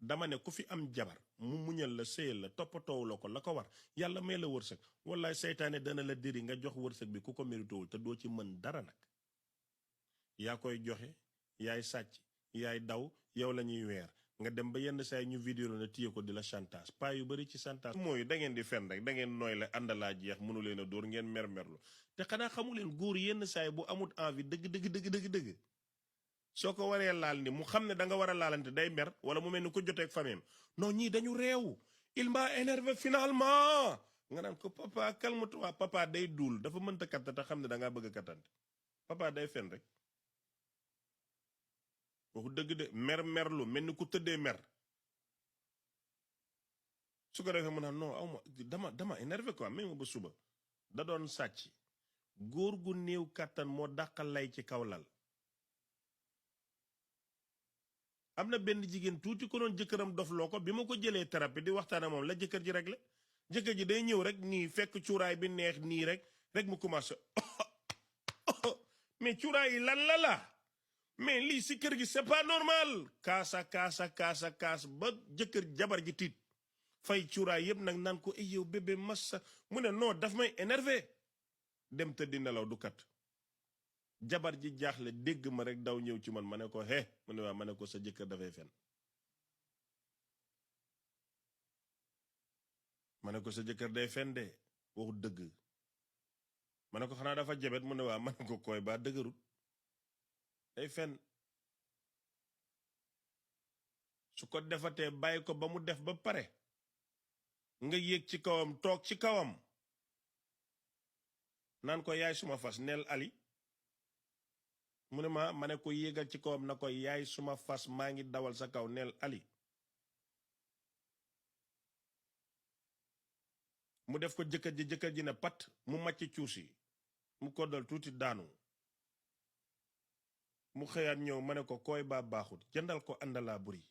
dama ne ku fi am jabar mu muñal la sëyal la toppatoowu la ko la ko war yàlla may la wërsëg wallaay seytaane dana la diri nga jox wërsëg bi ku ko méritowul te doo ci mën dara nag yaa koy joxe yaay sàcc yaay daw yow la ñuy weer nga dem ba yenn saa yi ñu vidéo la téye ko di la chantage pas yu bari ci chantage mooy da ngeen di fen rek da ngeen nooy la àndalaa jeex mënu leen a dóor ngeen mermerlu te xanaa xamu leen góor yenn saa yi bu amut envie dëgg soo ko waree laal ni mu xam ne da nga war a laalante day mer wala mu mel ni ko joteeg famille non ñii dañu réew il m'a énervé finalement nga naan ko papa calme-toi papa day duul dafa mënta katta te xam ne da ngaa bëgg a kattante papa day fen rek waxu dëgg de merlu mel ni ku tëddee mer su ko defee mu naan non aw ma dama énervé quoi même ba suba da doon sàcc góor gu néew kàttan moo dàqal lay ci kaw lal am na benn jigéen tuuti ko doon jëkkëram dofloo ko bi ma ko jëlee thérapie di waxtaan ak moom la jëkkër ji réglé jëkkër ji day ñëw rek nii fekk cuuraay bi neex nii rek mu commencé mais cuuraay yi lan la mais lii si kër gi c'est pas normal kaas ba jëkkër jabar ji tiit fay cuuraay yëpp nag naan ko ay yow bébé massa mu ne non daf may énervé dem tëddi nelaw du kat jabar ji jaaxle dégg ma rek daw ñëw ci man ma ne ko mu ne waa ma ne ko sa jëkkër dafay fen ma ne ko sa jëkkër day fen de waxu dëgg ma ne ko xanaa dafa jabet mu ne waa ma ne ko koy ba dëgërut day fen su ko defatee bàyyi ko ba mu def ba pare nga yéeg ci kawam toog ci kawam naan ko yaay suma fas neel Ali mu ne ma ne ko yéegal ci kawam na ko yaay suma fas maa ngi dawal sa kaw neel Ali mu def ko jëkkër ji ne pat mu màcc cuusi mu koddal tuuti daanu mu xëyaat ñëw ma ne ko koy baa baaxut jëndal ko àndalaa buri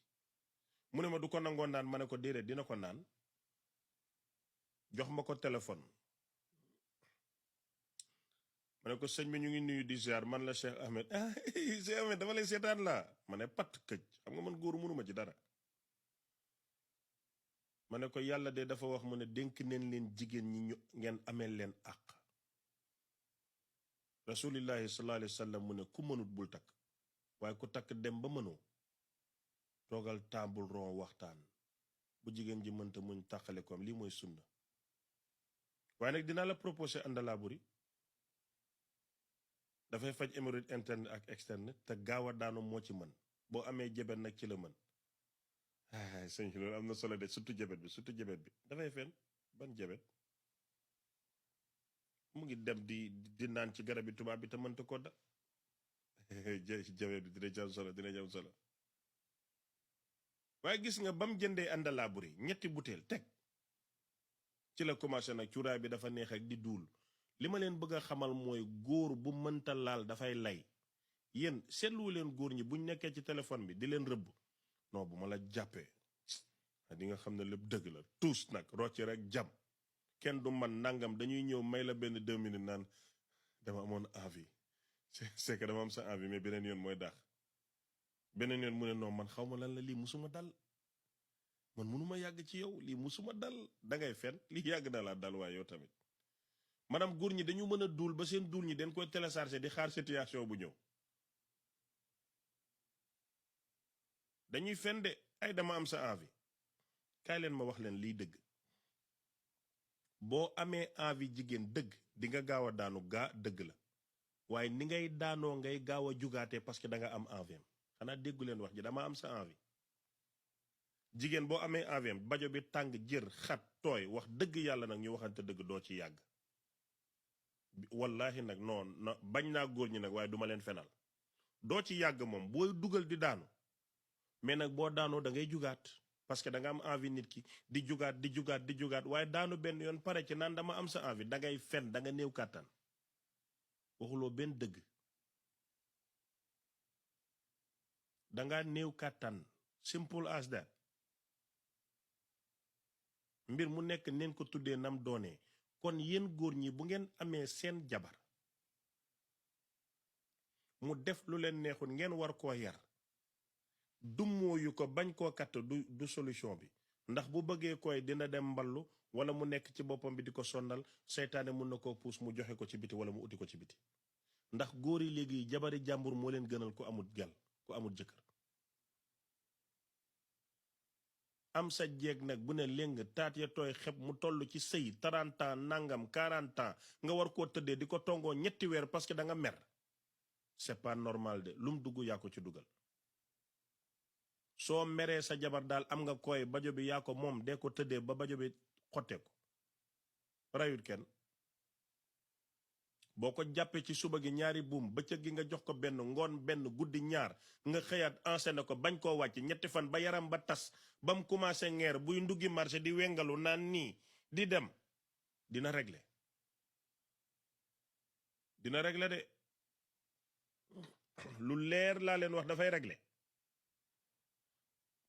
mu ne ma du ko nangoo naan ma ne ko déedéet dina ko naan jox ma ko téléphone ma ne ko sëñ bi ñu ngi nuyu di ziar man la Cheikh Ahmed Cheikh Ahmed dafa lay seetaan laa ma ne pat këj xam nga man góor mënuma ci dara ma ne ko yàlla de dafa wax mu ne dénk neen leen jigéen ñi ñu ngeen amee leen àq rasulillahi sallallahu alayhi wa sallam mu ne ku mënut bul takk waaye ku takk dem ba mënoo toogal table rond waxtaan bu jigéen ji mënta muñ tàqale ko am lii mooy sunna waaye nag dinaa la proposé àndalaa buri dafay faj hémorroïde interne ak externe te gaaw a daanu moo ci mën boo amee jabet nag ci la mën sëñ bi loolu am na solo de surtout jabet bi dafay fen ban jabet mu ngi dem di naan ci garab bi tubaab bi te mënta ko da jabet bi dina jam solo waaye gis nga ba mu jëndee àndalaa buri 3 butéel teg ci la commencé nag cuuraay bi dafa neex ak di duul li ma leen bëgg a xamal mooy góor bu mënta laal dafay lay yéen seetlu leen góor ñi buñ nekkee ci téléphone bi di leen rëbb non bu ma la jàppee di nga xam ne lépp dëgg la tous nag rocci rek jam kenn du man nangam dañuy ñëw may la benn 2 minutes naan dama amoon envie c'est que dama am sa envie mais beneen yoon mooy daax beneen yoon mu ne non man xaw ma lan la lii musuma dal man mënuma yàgg ci yow lii musuma dal dangay fen lii yàgg na laa dal waaye yow tamit maanaam góor ñi dañu mën a duul ba seen duul ñi dañ koy télécharger di xaar situation bu ñëw dañuy fen de ay dama am sa envie kaay leen ma wax leen lii dëgg boo amee envie jigéen dëgg di nga gaaw a daanu dëgg la waaye ni ngay daanoo ngay gaaw a jugaatee parce que da nga am envie am xanaa déggu leen wax ji dama am sa envie jigéen boo amee envie am bajo bi tàng jër xat tooy wax dëgg yàlla nag ñu waxante dëgg doo ci yàgg wallahi nag non bañ naa góor ñi nag waaye duma leen fenal doo ci yàgg moom booy dugal di daanu mais nag boo daanoo da ngay jugaat parce que da nga am envie nit ki di jugaat waaye daanu benn yoon pare ci naan dama am sa envie da ngay fen da nga néew kàttan waxuloo benn dëgg da nga néew kàttan simple as that mbir mu nekk neen ko tuddee nam doonee kon yéen góor ñi bu ngeen amee seen jabar mu def lu leen neexul ngeen war koo yar dummóoyu ko bañ koo katt du solution bi ndax bu bëggee koy dina dem mballu wala mu nekk ci boppam bi di ko sonnal seytaane mun na koo puus mu joxe ko ci biti wala mu uti ko ci biti ndax góor yi léegi jabari jàmbur moo leen gënal ku amul gel ku amul jëkkër am sa jeeg nag bu ne léng taat ya tooy xeb mu toll ci sëy 30 ans nangam 40 ans nga war koo tëddee di ko tongoo 3 weer parce que da nga mer c'est pas normal de lum dugg yaa ko ci dugal soo meree sa jabar daal am nga koy bajo bi yaa ko moom dee ko tëddee ba bajo bi xottee ko rayut kenn boo ko jàppee ci suba gi 2 buum bëccëg gi nga jox ko benn ngoon benn guddi 2 nga xëyaat enchaîné ko bañ koo wàcc 3 fan ba yaram ba tas ba mu commencé ngeer buy nduggi marché di wengalu naan nii di dem dina régler de lu leer laa leen wax dafay régler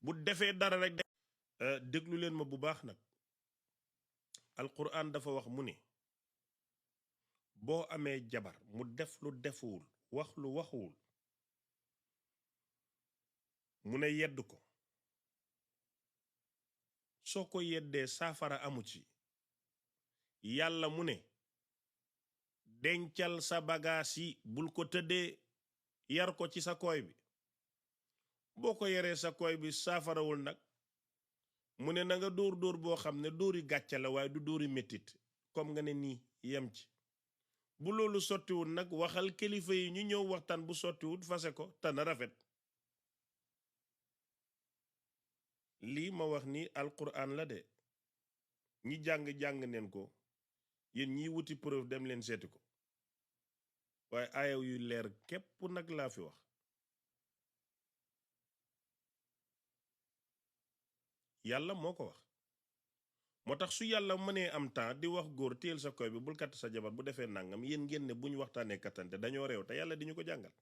bu defee dara rek déglu leen ma bu baax nag alquran dafa wax mu ne boo amee jabar mu def lu defuwul wax lu waxuwul mu ne yedd ko soo ko yeddee saafara amu ci yàlla mu ne dencal sa bagaas yi bul ko tëddee yar ko ci sa koy bi boo ko yaree sa koy bi saafarawul nag mu ne na nga dóor boo xam ne dóori gàcce la waaye du dóori mettit comme nga ne nii yem ci bu loolu sottiwul nag waxal kilifa yi ñu ñëw waxtaan bu sottiwul fase ko te na rafet lii ma wax ni alquran la de ñi jàng neen ko yéen ñiy wuti preuve dem leen seeti ko waaye aayaw yu leer képp nag laa fi wax yàlla moo ko wax moo tax su yàlla mënee am temps di wax góor téel sa koy bi bul katt sa jabar bu defee nangam yéen ngeen ne bu ñu waxtaanee kattante dañoo réew te yàlla di ñu ko jàngal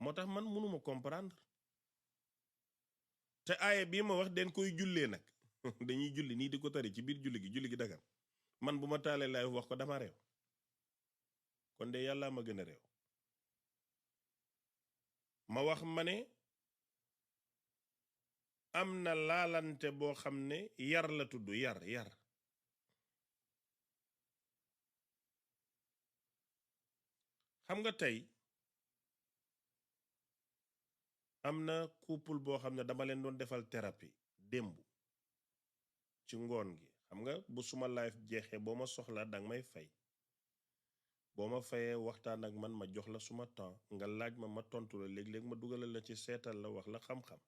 moo tax man mënuma comprendre te aaya bii ma wax den koy jullee nag dañuy julli nii di ko tari ci biir julli gi dagan man bu ma taalee laay wax ko dama réew kon de yàlla ma gën a réew ma wax ma ne am na laalante boo xam ne yar la tudd yar xam nga tey am na couple boo xam ne dama leen doon defal thérapie démb ci ngoon gi xam nga bu suma life jeexee boo ma soxlaa danga may fay boo ma fayee waxtaan ak man ma jox la suma temps nga laaj ma tontu la léeg-léeg ma dugalal la ci seetal la wax la xam-xam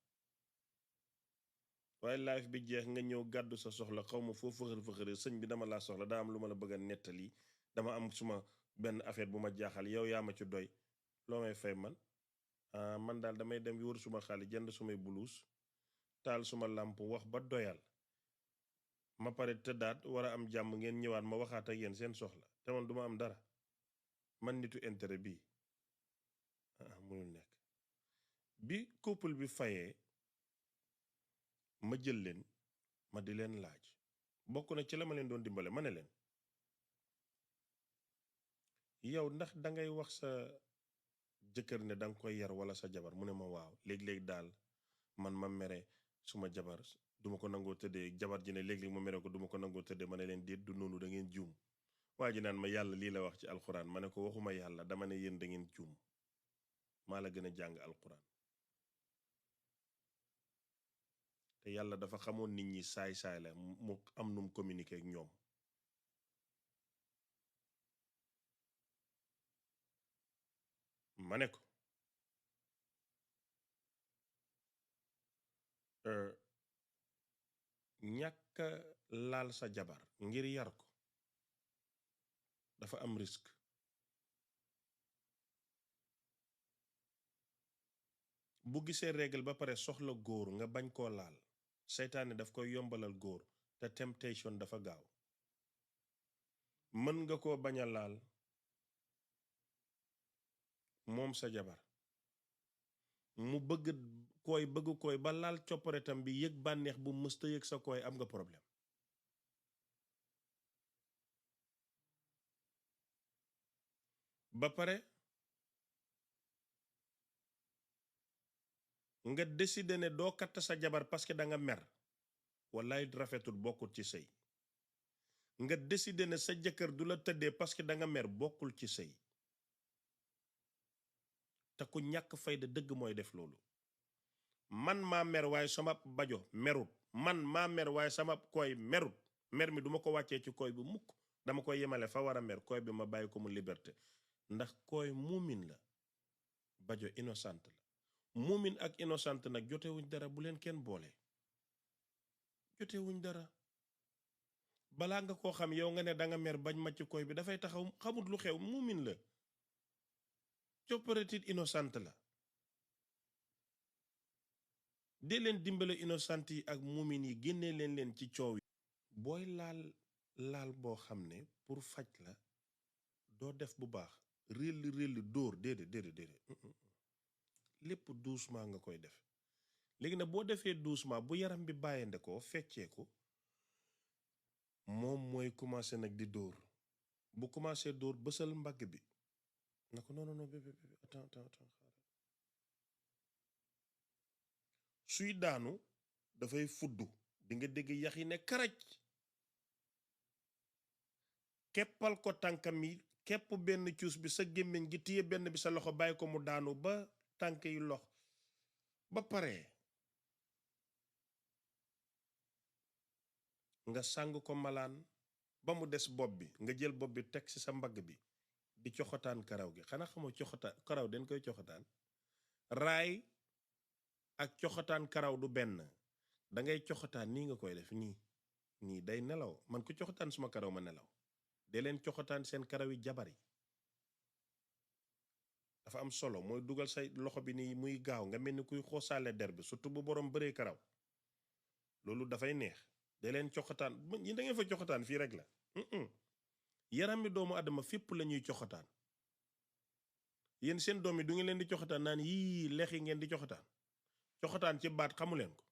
waaye life bi jeex nga ñëw gàddu sa soxla xaw ma foo fëxër sëñ bi dama laa soxla daa am lu ma la bëgg a nettali dama am suma benn affaire bu ma jaaxal yow yaa ma ci doy loo may fay man daal damay dem wër suma xaalis jënd sumay bulus taal suma làmp wax ba doyal ma pare tëddaat war a am jàmm ngeen ñëwaat ma waxaat ak yéen seen soxla te man duma am dara man nitu intérêt bii mënul nekk bi couple bi fayee ma jël leen ma di leen laaj bokk na ci la ma leen doon dimbale ma ne leen yow ndax dangay wax sa jëkkër ne danga koy yar wala sa jabar mu ne ma waaw léeg-léeg daal man ma mere suma jabar duma ko nangoo tëddee jabar ji ne léeg-léeg ma mere ko duma ko nangoo tëddee ma ne leen déet du noonu da ngeen juum waa ji naan ma yàlla lii la wax ci alxuraan ma ne ko waxuma yàlla dama ne yéen da ngeen juum maa la gën a jàng alxuraan te yàlla dafa xamoon nit ñi saay-saay la mu am num communiquer ak ñoom ma ne ko ñàkk laal sa jabar ngir yar ko dafa am risque bu gisee règle ba pare soxla góor nga bañ koo laal seytaane daf koy yombalal góor te temptation dafa gaaw mën nga koo bañ a laal moom sa jabar mu bëgg koy ba laal copparetam bi yëg bànneex bu mësta yëg sa koy am nga problème ba pare nga décider ne doo katt sa jabar parce que da nga mer wallaay rafetul bokkul ci sëy nga décider ne sa jëkkër du la tëddee parce que da nga mer bokkul ci sëy te ku ñàkk fayda dëgg mooy def loolu man maa mer waaye sama bajo merut man maa mer waaye sama koy merut mer mi duma ko wàccee ci koy bi mukk dama koy yemale fa war a mer koy bi ma bàyyi ko mu liberté ndax koy muumin la bajo innocent la muumin ak innocent nag jotewuñ dara bu leen kenn boole jotewuñ dara balaa nga koo xam yow nga ne danga mer bañ macc koy bi dafay taxaw xamut lu xew muumin la coopérative innocent la dee leen dimbale innocent yi ak muumin yi génnee leen ci coow yi booy laal boo xam ne pour faj la doo def bu baax réll dóor déedéet lépp doucement nga koy def léegi nag boo defee doucement bu yaram bi bàyyande ko feccee ko moom mooy commencé nag di dóor bu commencé dóor bësal mbagg bi na ko non bébé attends xaaral suy daanu dafay fuddu di nga dégg yax yi ne karaj keppal ko tànkam yi kepp benn cuus bi sa gémmiñ gi téye benn bi sa loxo bàyyi ko mu daanu ba tànk yi lox ba pare nga sàng ko malaan ba mu des bopp bi nga jël bopp bi teg ci sa mbagg bi di coxotaan karaw gi xanaa xamoo coxotaan karaw den koy coxotaan raay ak coxataan karaw du benn da ngay coxataan nii nga koy def nii day nelaw man ku coxataan suma karaw ma nelaw de leen coxataan seen karaw yi jabar yi dafa am solo mooy dugal say loxo bi nii muy gaaw nga mel ni kuy xoosaale der bi surtout bu borom bëree karaw loolu dafay neex de leen coxataan ñi da ngeen fa coxataan fii rek la yaram mi doomu adama fépp la ñuy coxataan yéen seen doom yi du ngeen leen di coxataan naan yii lex yi ngeen di coxataan ci baat xamu leen ko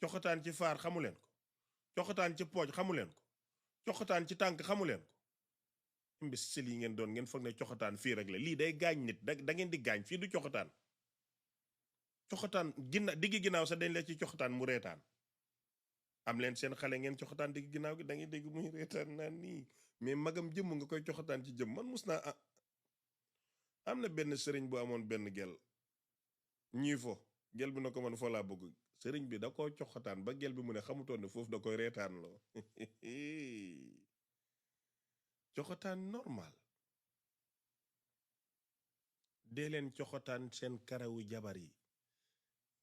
coxataan ci faar xamu leen ko coxataan ci pooj xamu leen ko coxataan ci tànk xamu leen ko imbécile yi ngeen doon ngeen foog ne coxataan fii rek la lii day gaañ nit da ngeen di gaañ fii du coxataan diggi ginnaaw sax dañ la ci coxataan mu reetaan am leen seen xale ngeen coxataan diggi ginnaaw gi da ngay dégg muy reetaan naan nii mais magam jëmm nga koy coxataan ci jëm man mus naa am na benn sëriñ bu amoon benn gel ñii fo gel bi na ko man foo laa bëgg sëriñ bi da ko coxataan ba gel bi mu ne xamutoon ne foofu da koy reetaan loo coxataan normal dee leen coxataan seen karawu jabar yi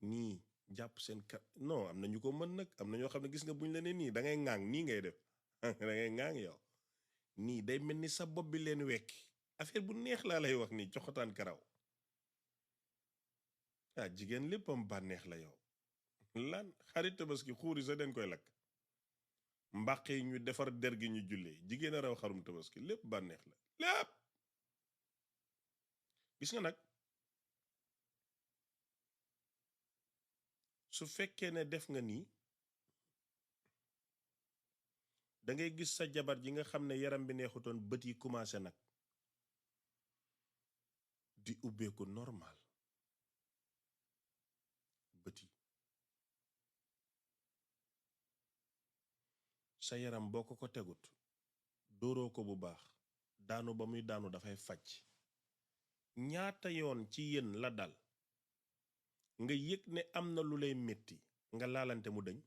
nii jàpp seen non am na ñu ko mën nag am na ñoo xam ne gis nga buñ la ne nii da ngay ŋaang nii ngay def da ngay ŋaang yow nii day mel ni sa bopp bi leen wekki affaire bu neex laa lay wax nii coxataan karaw jigéen léppam bànneex la yow lan xarit tabaski xuuri sa den koy lakk mbàq yi ñu defar der gi ñu jullee jigéen a raw xarum tabaski lépp bànneex la lépp gis nga nag su fekkee ne def nga nii da ngay gis sa jabar ji nga xam ne yaram bi neexutoon bët yi commencé nag di ubbeeku normal bët yi sa yaram boo ko tegut dóoroo ko bu baax daanu ba muy daanu dafay faj ñaata yoon ci yéen la dal nga yëg ne am na lu lay metti nga laalante mu dëñ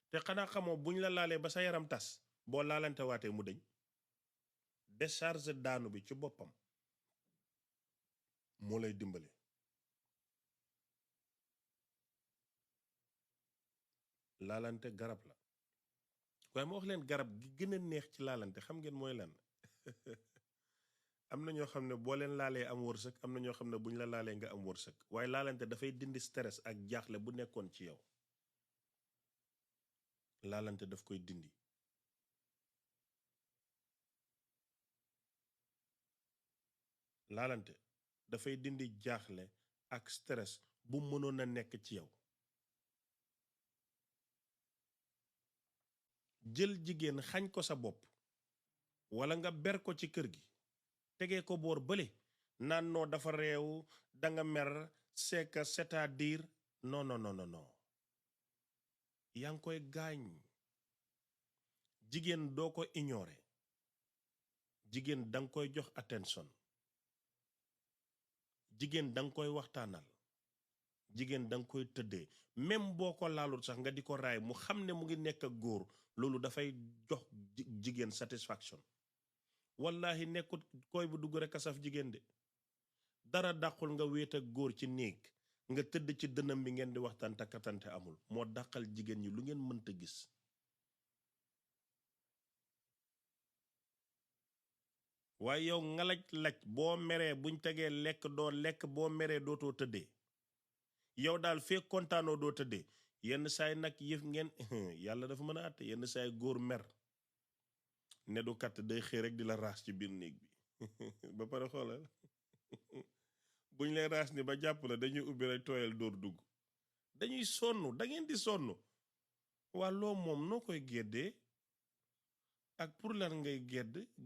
te xanaa xamoo buñ la laalee ba sa yaram tas boo laalante waatee mu dëñ décharge daanu bi ci boppam moo lay dimbale laalante garab la waaye ma wax leen garab gi gën a neex ci laalante xam ngeen mooy lan am na ñoo xam ne boo leen laalee am wërsëg am na ñoo xam ne buñ la laalee nga am wërsëg waaye laalante dafay dindi stress ak jaaxle bu nekkoon ci yow laalante daf koy dindi laalante dafay dindi jaaxle ak stress bu mënoon a nekk ci yow jël jigéen xañ ko sa bopp wala nga ber ko ci kër gi tegee ko boor bële naan noo dafa réew danga mer c'est que c'est-à-dire non yaa ngi koy gaañ jigéen doo ko ignorer jigéen danga koy jox attention jigéen danga koy waxtaanal jigéen danga koy tëddee même boo ko laalul sax nga di ko raay mu xam ne mu ngi nekk ak góor loolu dafay jox jigéen satisfaction wallahi nekkut koy bu dugg rek a saf jigéen de dara dàqul nga wéet ak góor ci néeg nga tëdd ci dënam bi ngeen di waxtaan takkatante amul moo dàqal jigéen ñi lu ngeen mënta gis waaye yow ngalaj laj boo meree buñ tegee lekk doo lekk boo meree dootoo tëddee yow daal fee kontaanoo doo tëddee yenn saay nag yëf ngeen yàlla dafa mën a àtte yenn saay góor mer ne du katt day xëy rek di la raas ci biir néeg bi ba pare xoolal buñ lay raas ni ba jàpp la dañuy ubbi rek tooyal dóor dugg dañuy sonn da ngeen di sonn waa loo moom noo koy geddee ak pour lan ngay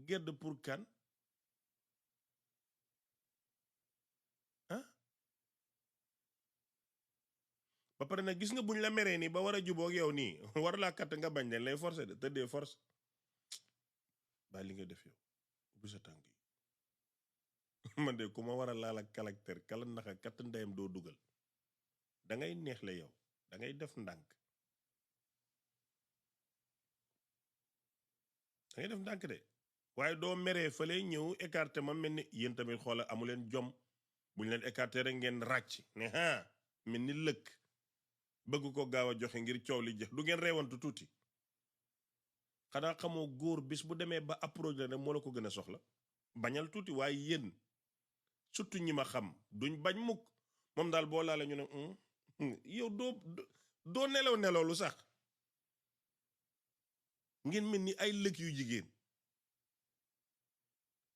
gedd pour kan ba pare nag gis nga buñ la meree nii ba war a jubóog yow nii war laa katt nga bañ leen lay forcé de tëddee force bàyyi li nga def yow bu sa tànk yi man de ku ma war a laal ak caractère kala naxa katt ndeyam doo dugal da ngay neex la yow da ngay def ndànk de waaye doo meree fële ñëw écarté ma mel ni yéen tamit xoola amu leen jom buñ leen écarté rek ngeen ràcc ne mel ni lëkk bëgg ko gaaw a joxe ngir coow li jeex du ngeen reewantu tuuti xanaa xamoo góor bis bu demee ba approche la ne moo la ko gën a soxla bañal tuuti waaye yéen surtout ñi ma xam duñ bañ mukk moom daal boo laale ñu ne yow doo nelaw lu sax ngeen mel ni ay lëkk yu jigéen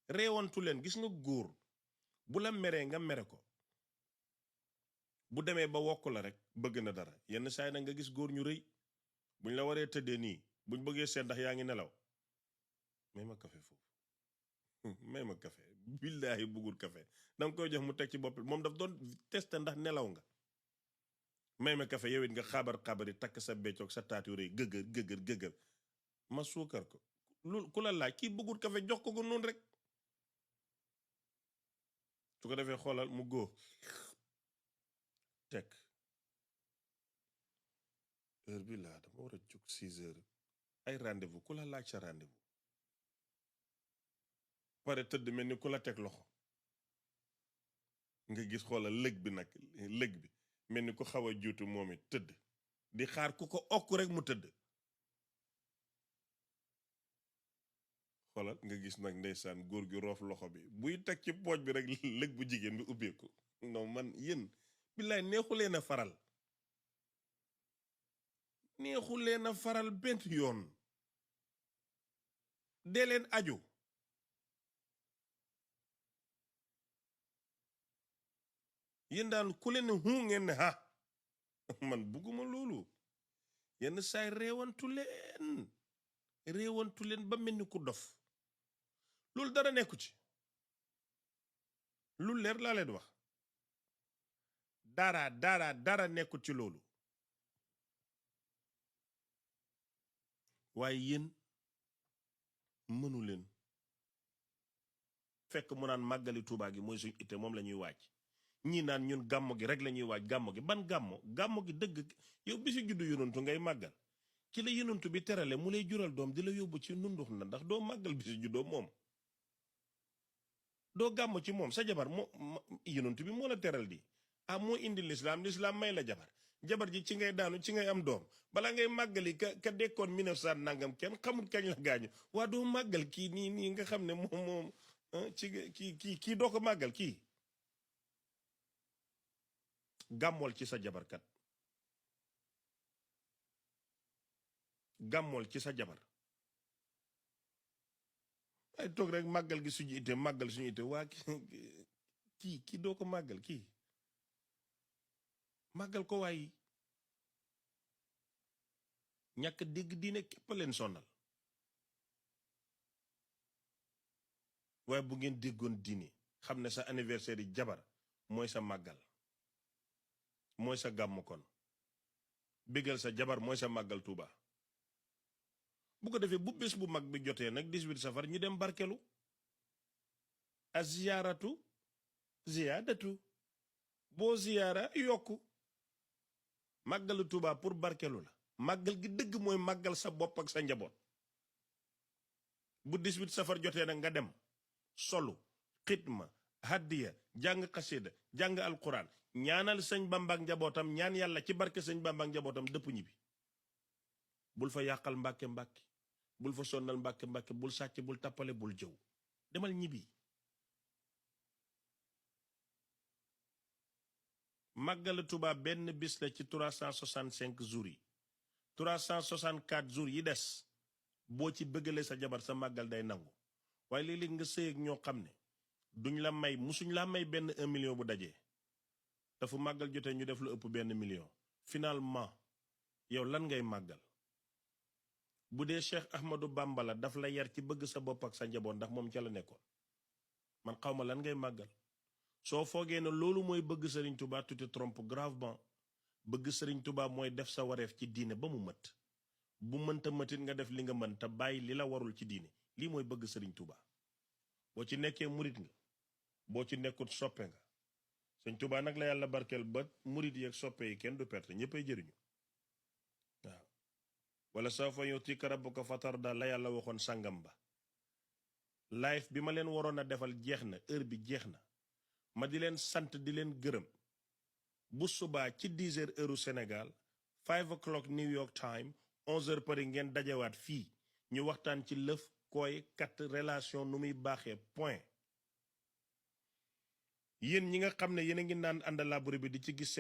reewantu leen gis nga góor bu la meree nga mere ko bu demee ba wokk la rek bëgg na dara yenn saay na nga gis góor ñu rëy buñ la waree tëddee nii buñ bëggee seet ndax yaa ngi nelaw may ma café foofu may ma café billaahi bëggul café danga koy jox mu teg ci bopp moom daf doon tester ndax nelaw nga may ma café yow it nga xaabari takk sa beccoog sa taatu rëy gëgër ma suukar ko lu ku la laaj kii bëggul café jox ko noonu rek su ko defee xoolal mu góo teg heure bi laa dama war a jóg 6 heures ay rendez-vous ku la laaj sa rendez-vous pare tëdd mel ni ku la teg loxo nga gis xoolal lëg bi mel ni ku xaw a juutu moom it tëdd di xaar ku ko okk rek mu tëdd xoolal nga gis nag ndeysaan góor gi roof loxo bi buy teg ci pooj bi rek lëg bu jigéen bi ubbeeku non man yéen billaay neexu leen a faral benn yoon dee leen aju yéen daal ku leen ngeen ne man bugguma loolu yenn saay réewantu leen ba mel ni ku dof loolu dara nekku ci lu leer laa leen wax dara nekkut ci loolu waaye yéen mënu leen fekk mu naan màggali Tuubaa gi mooy suñu itte moom la ñuy waaj ñii naan ñun gàmmo gi rek la ñuy waaj gàmmo gi ban gàmmo gi dëgg yow bisu juddu yonantu ngay màggal ci la yonantu bi terale mu lay jural doom di la yóbbu ci nundux na ndax doo màggal bisu juddoo moom doo gàmmo ci moom sa jabar yonantu bi moo la teral di moo indi lislaam may la jabar ji ci ngay daanu ci ngay am doom bala ngay màggali ka dekkoon 1900 nangam kenn xamul kañ la gaañu waa doo màggal kii nii nga xam ne moom ci kii doo ko màggal kii gàmmool ci sa jabarkat gàmmool ci sa jabar ay toog rek màggal gi suñu ite màggal suñu ite waa kii doo ko màggal kii màggal ko waaye ñàkk dégg diine képp leen sonal waaye bu ngeen déggoon diine xam ne sa anniversaire yi jabar mooy sa màggal mooy sa gàmm kon bégal sa jabar mooy sa màggal Tuuba bu ko defee bu bés bu mag bi jotee nag 18 safar ñu dem barkelu a ziyaaratu ziyaadatu boo ziyaara yokku màggalu Tuuba pour barkelu la màggal gi dëgg mooy màggal sa bopp ak sa njaboot bu 18 safar jotee nag nga dem solu xitma haddiya jàng xasida jàng alquran ñaanal sëñ Bamba ak njabootam ñaan yàlla ci barke sëñ Bamba ak njabootam dëpp ñibbi bul fa yàqal mbàkke bul fa sonnal mbàkke bul sàcc bul tappale bul jëw demal ñibbi màggal Tuuba benn bis la ci 365 jours yi 364 jours yi des boo ci bëggale sa jabar sa màggal day nangu waaye léeg-léeg nga sëy ak ñoo xam ne duñ la may musuñ la may benn 1 million bu dajee dafa màggal jotee ñu def lu ëpp 1 million finalement yow lan ngay màggal bu dee Cheikh Ahmadou Bamba la daf la yar ci bëgg sa bopp ak sa njaboot ndax moom ca la nekkoon man xawma lan ngay màggal soo foogee ne loolu mooy bëgg Serigne Touba tu te trompes gravement bëgg Serigne Touba mooy def sa wareef ci diine ba mu mët bu mënta mëtit nga def li nga mën te bàyyi li la warul ci diine lii mooy bëgg Serigne Touba boo ci nekkee murit nga boo ci nekkut soppe nga Serigne Touba nag la yàlla barkeel ba murit yeeg soppe yi kenn du perte ñëppay jëriñu waaw wala sawfa yu'tika rabbuka fatarda la yàlla waxoon sangam ba live bi ma leen waroon a defal jeex na heure bi jeex na ma di leen sant di leen gërëm bu subaa ci 10 heures heure Sénégal 5 o'clock New York time 11 heures Paris ngeen dajawaat fii ñu waxtaan ci lëf koy kat relation nu muy baaxee point yéen ñi nga xam ne yéen a ngi naan àndalaburi bi di ci gis seen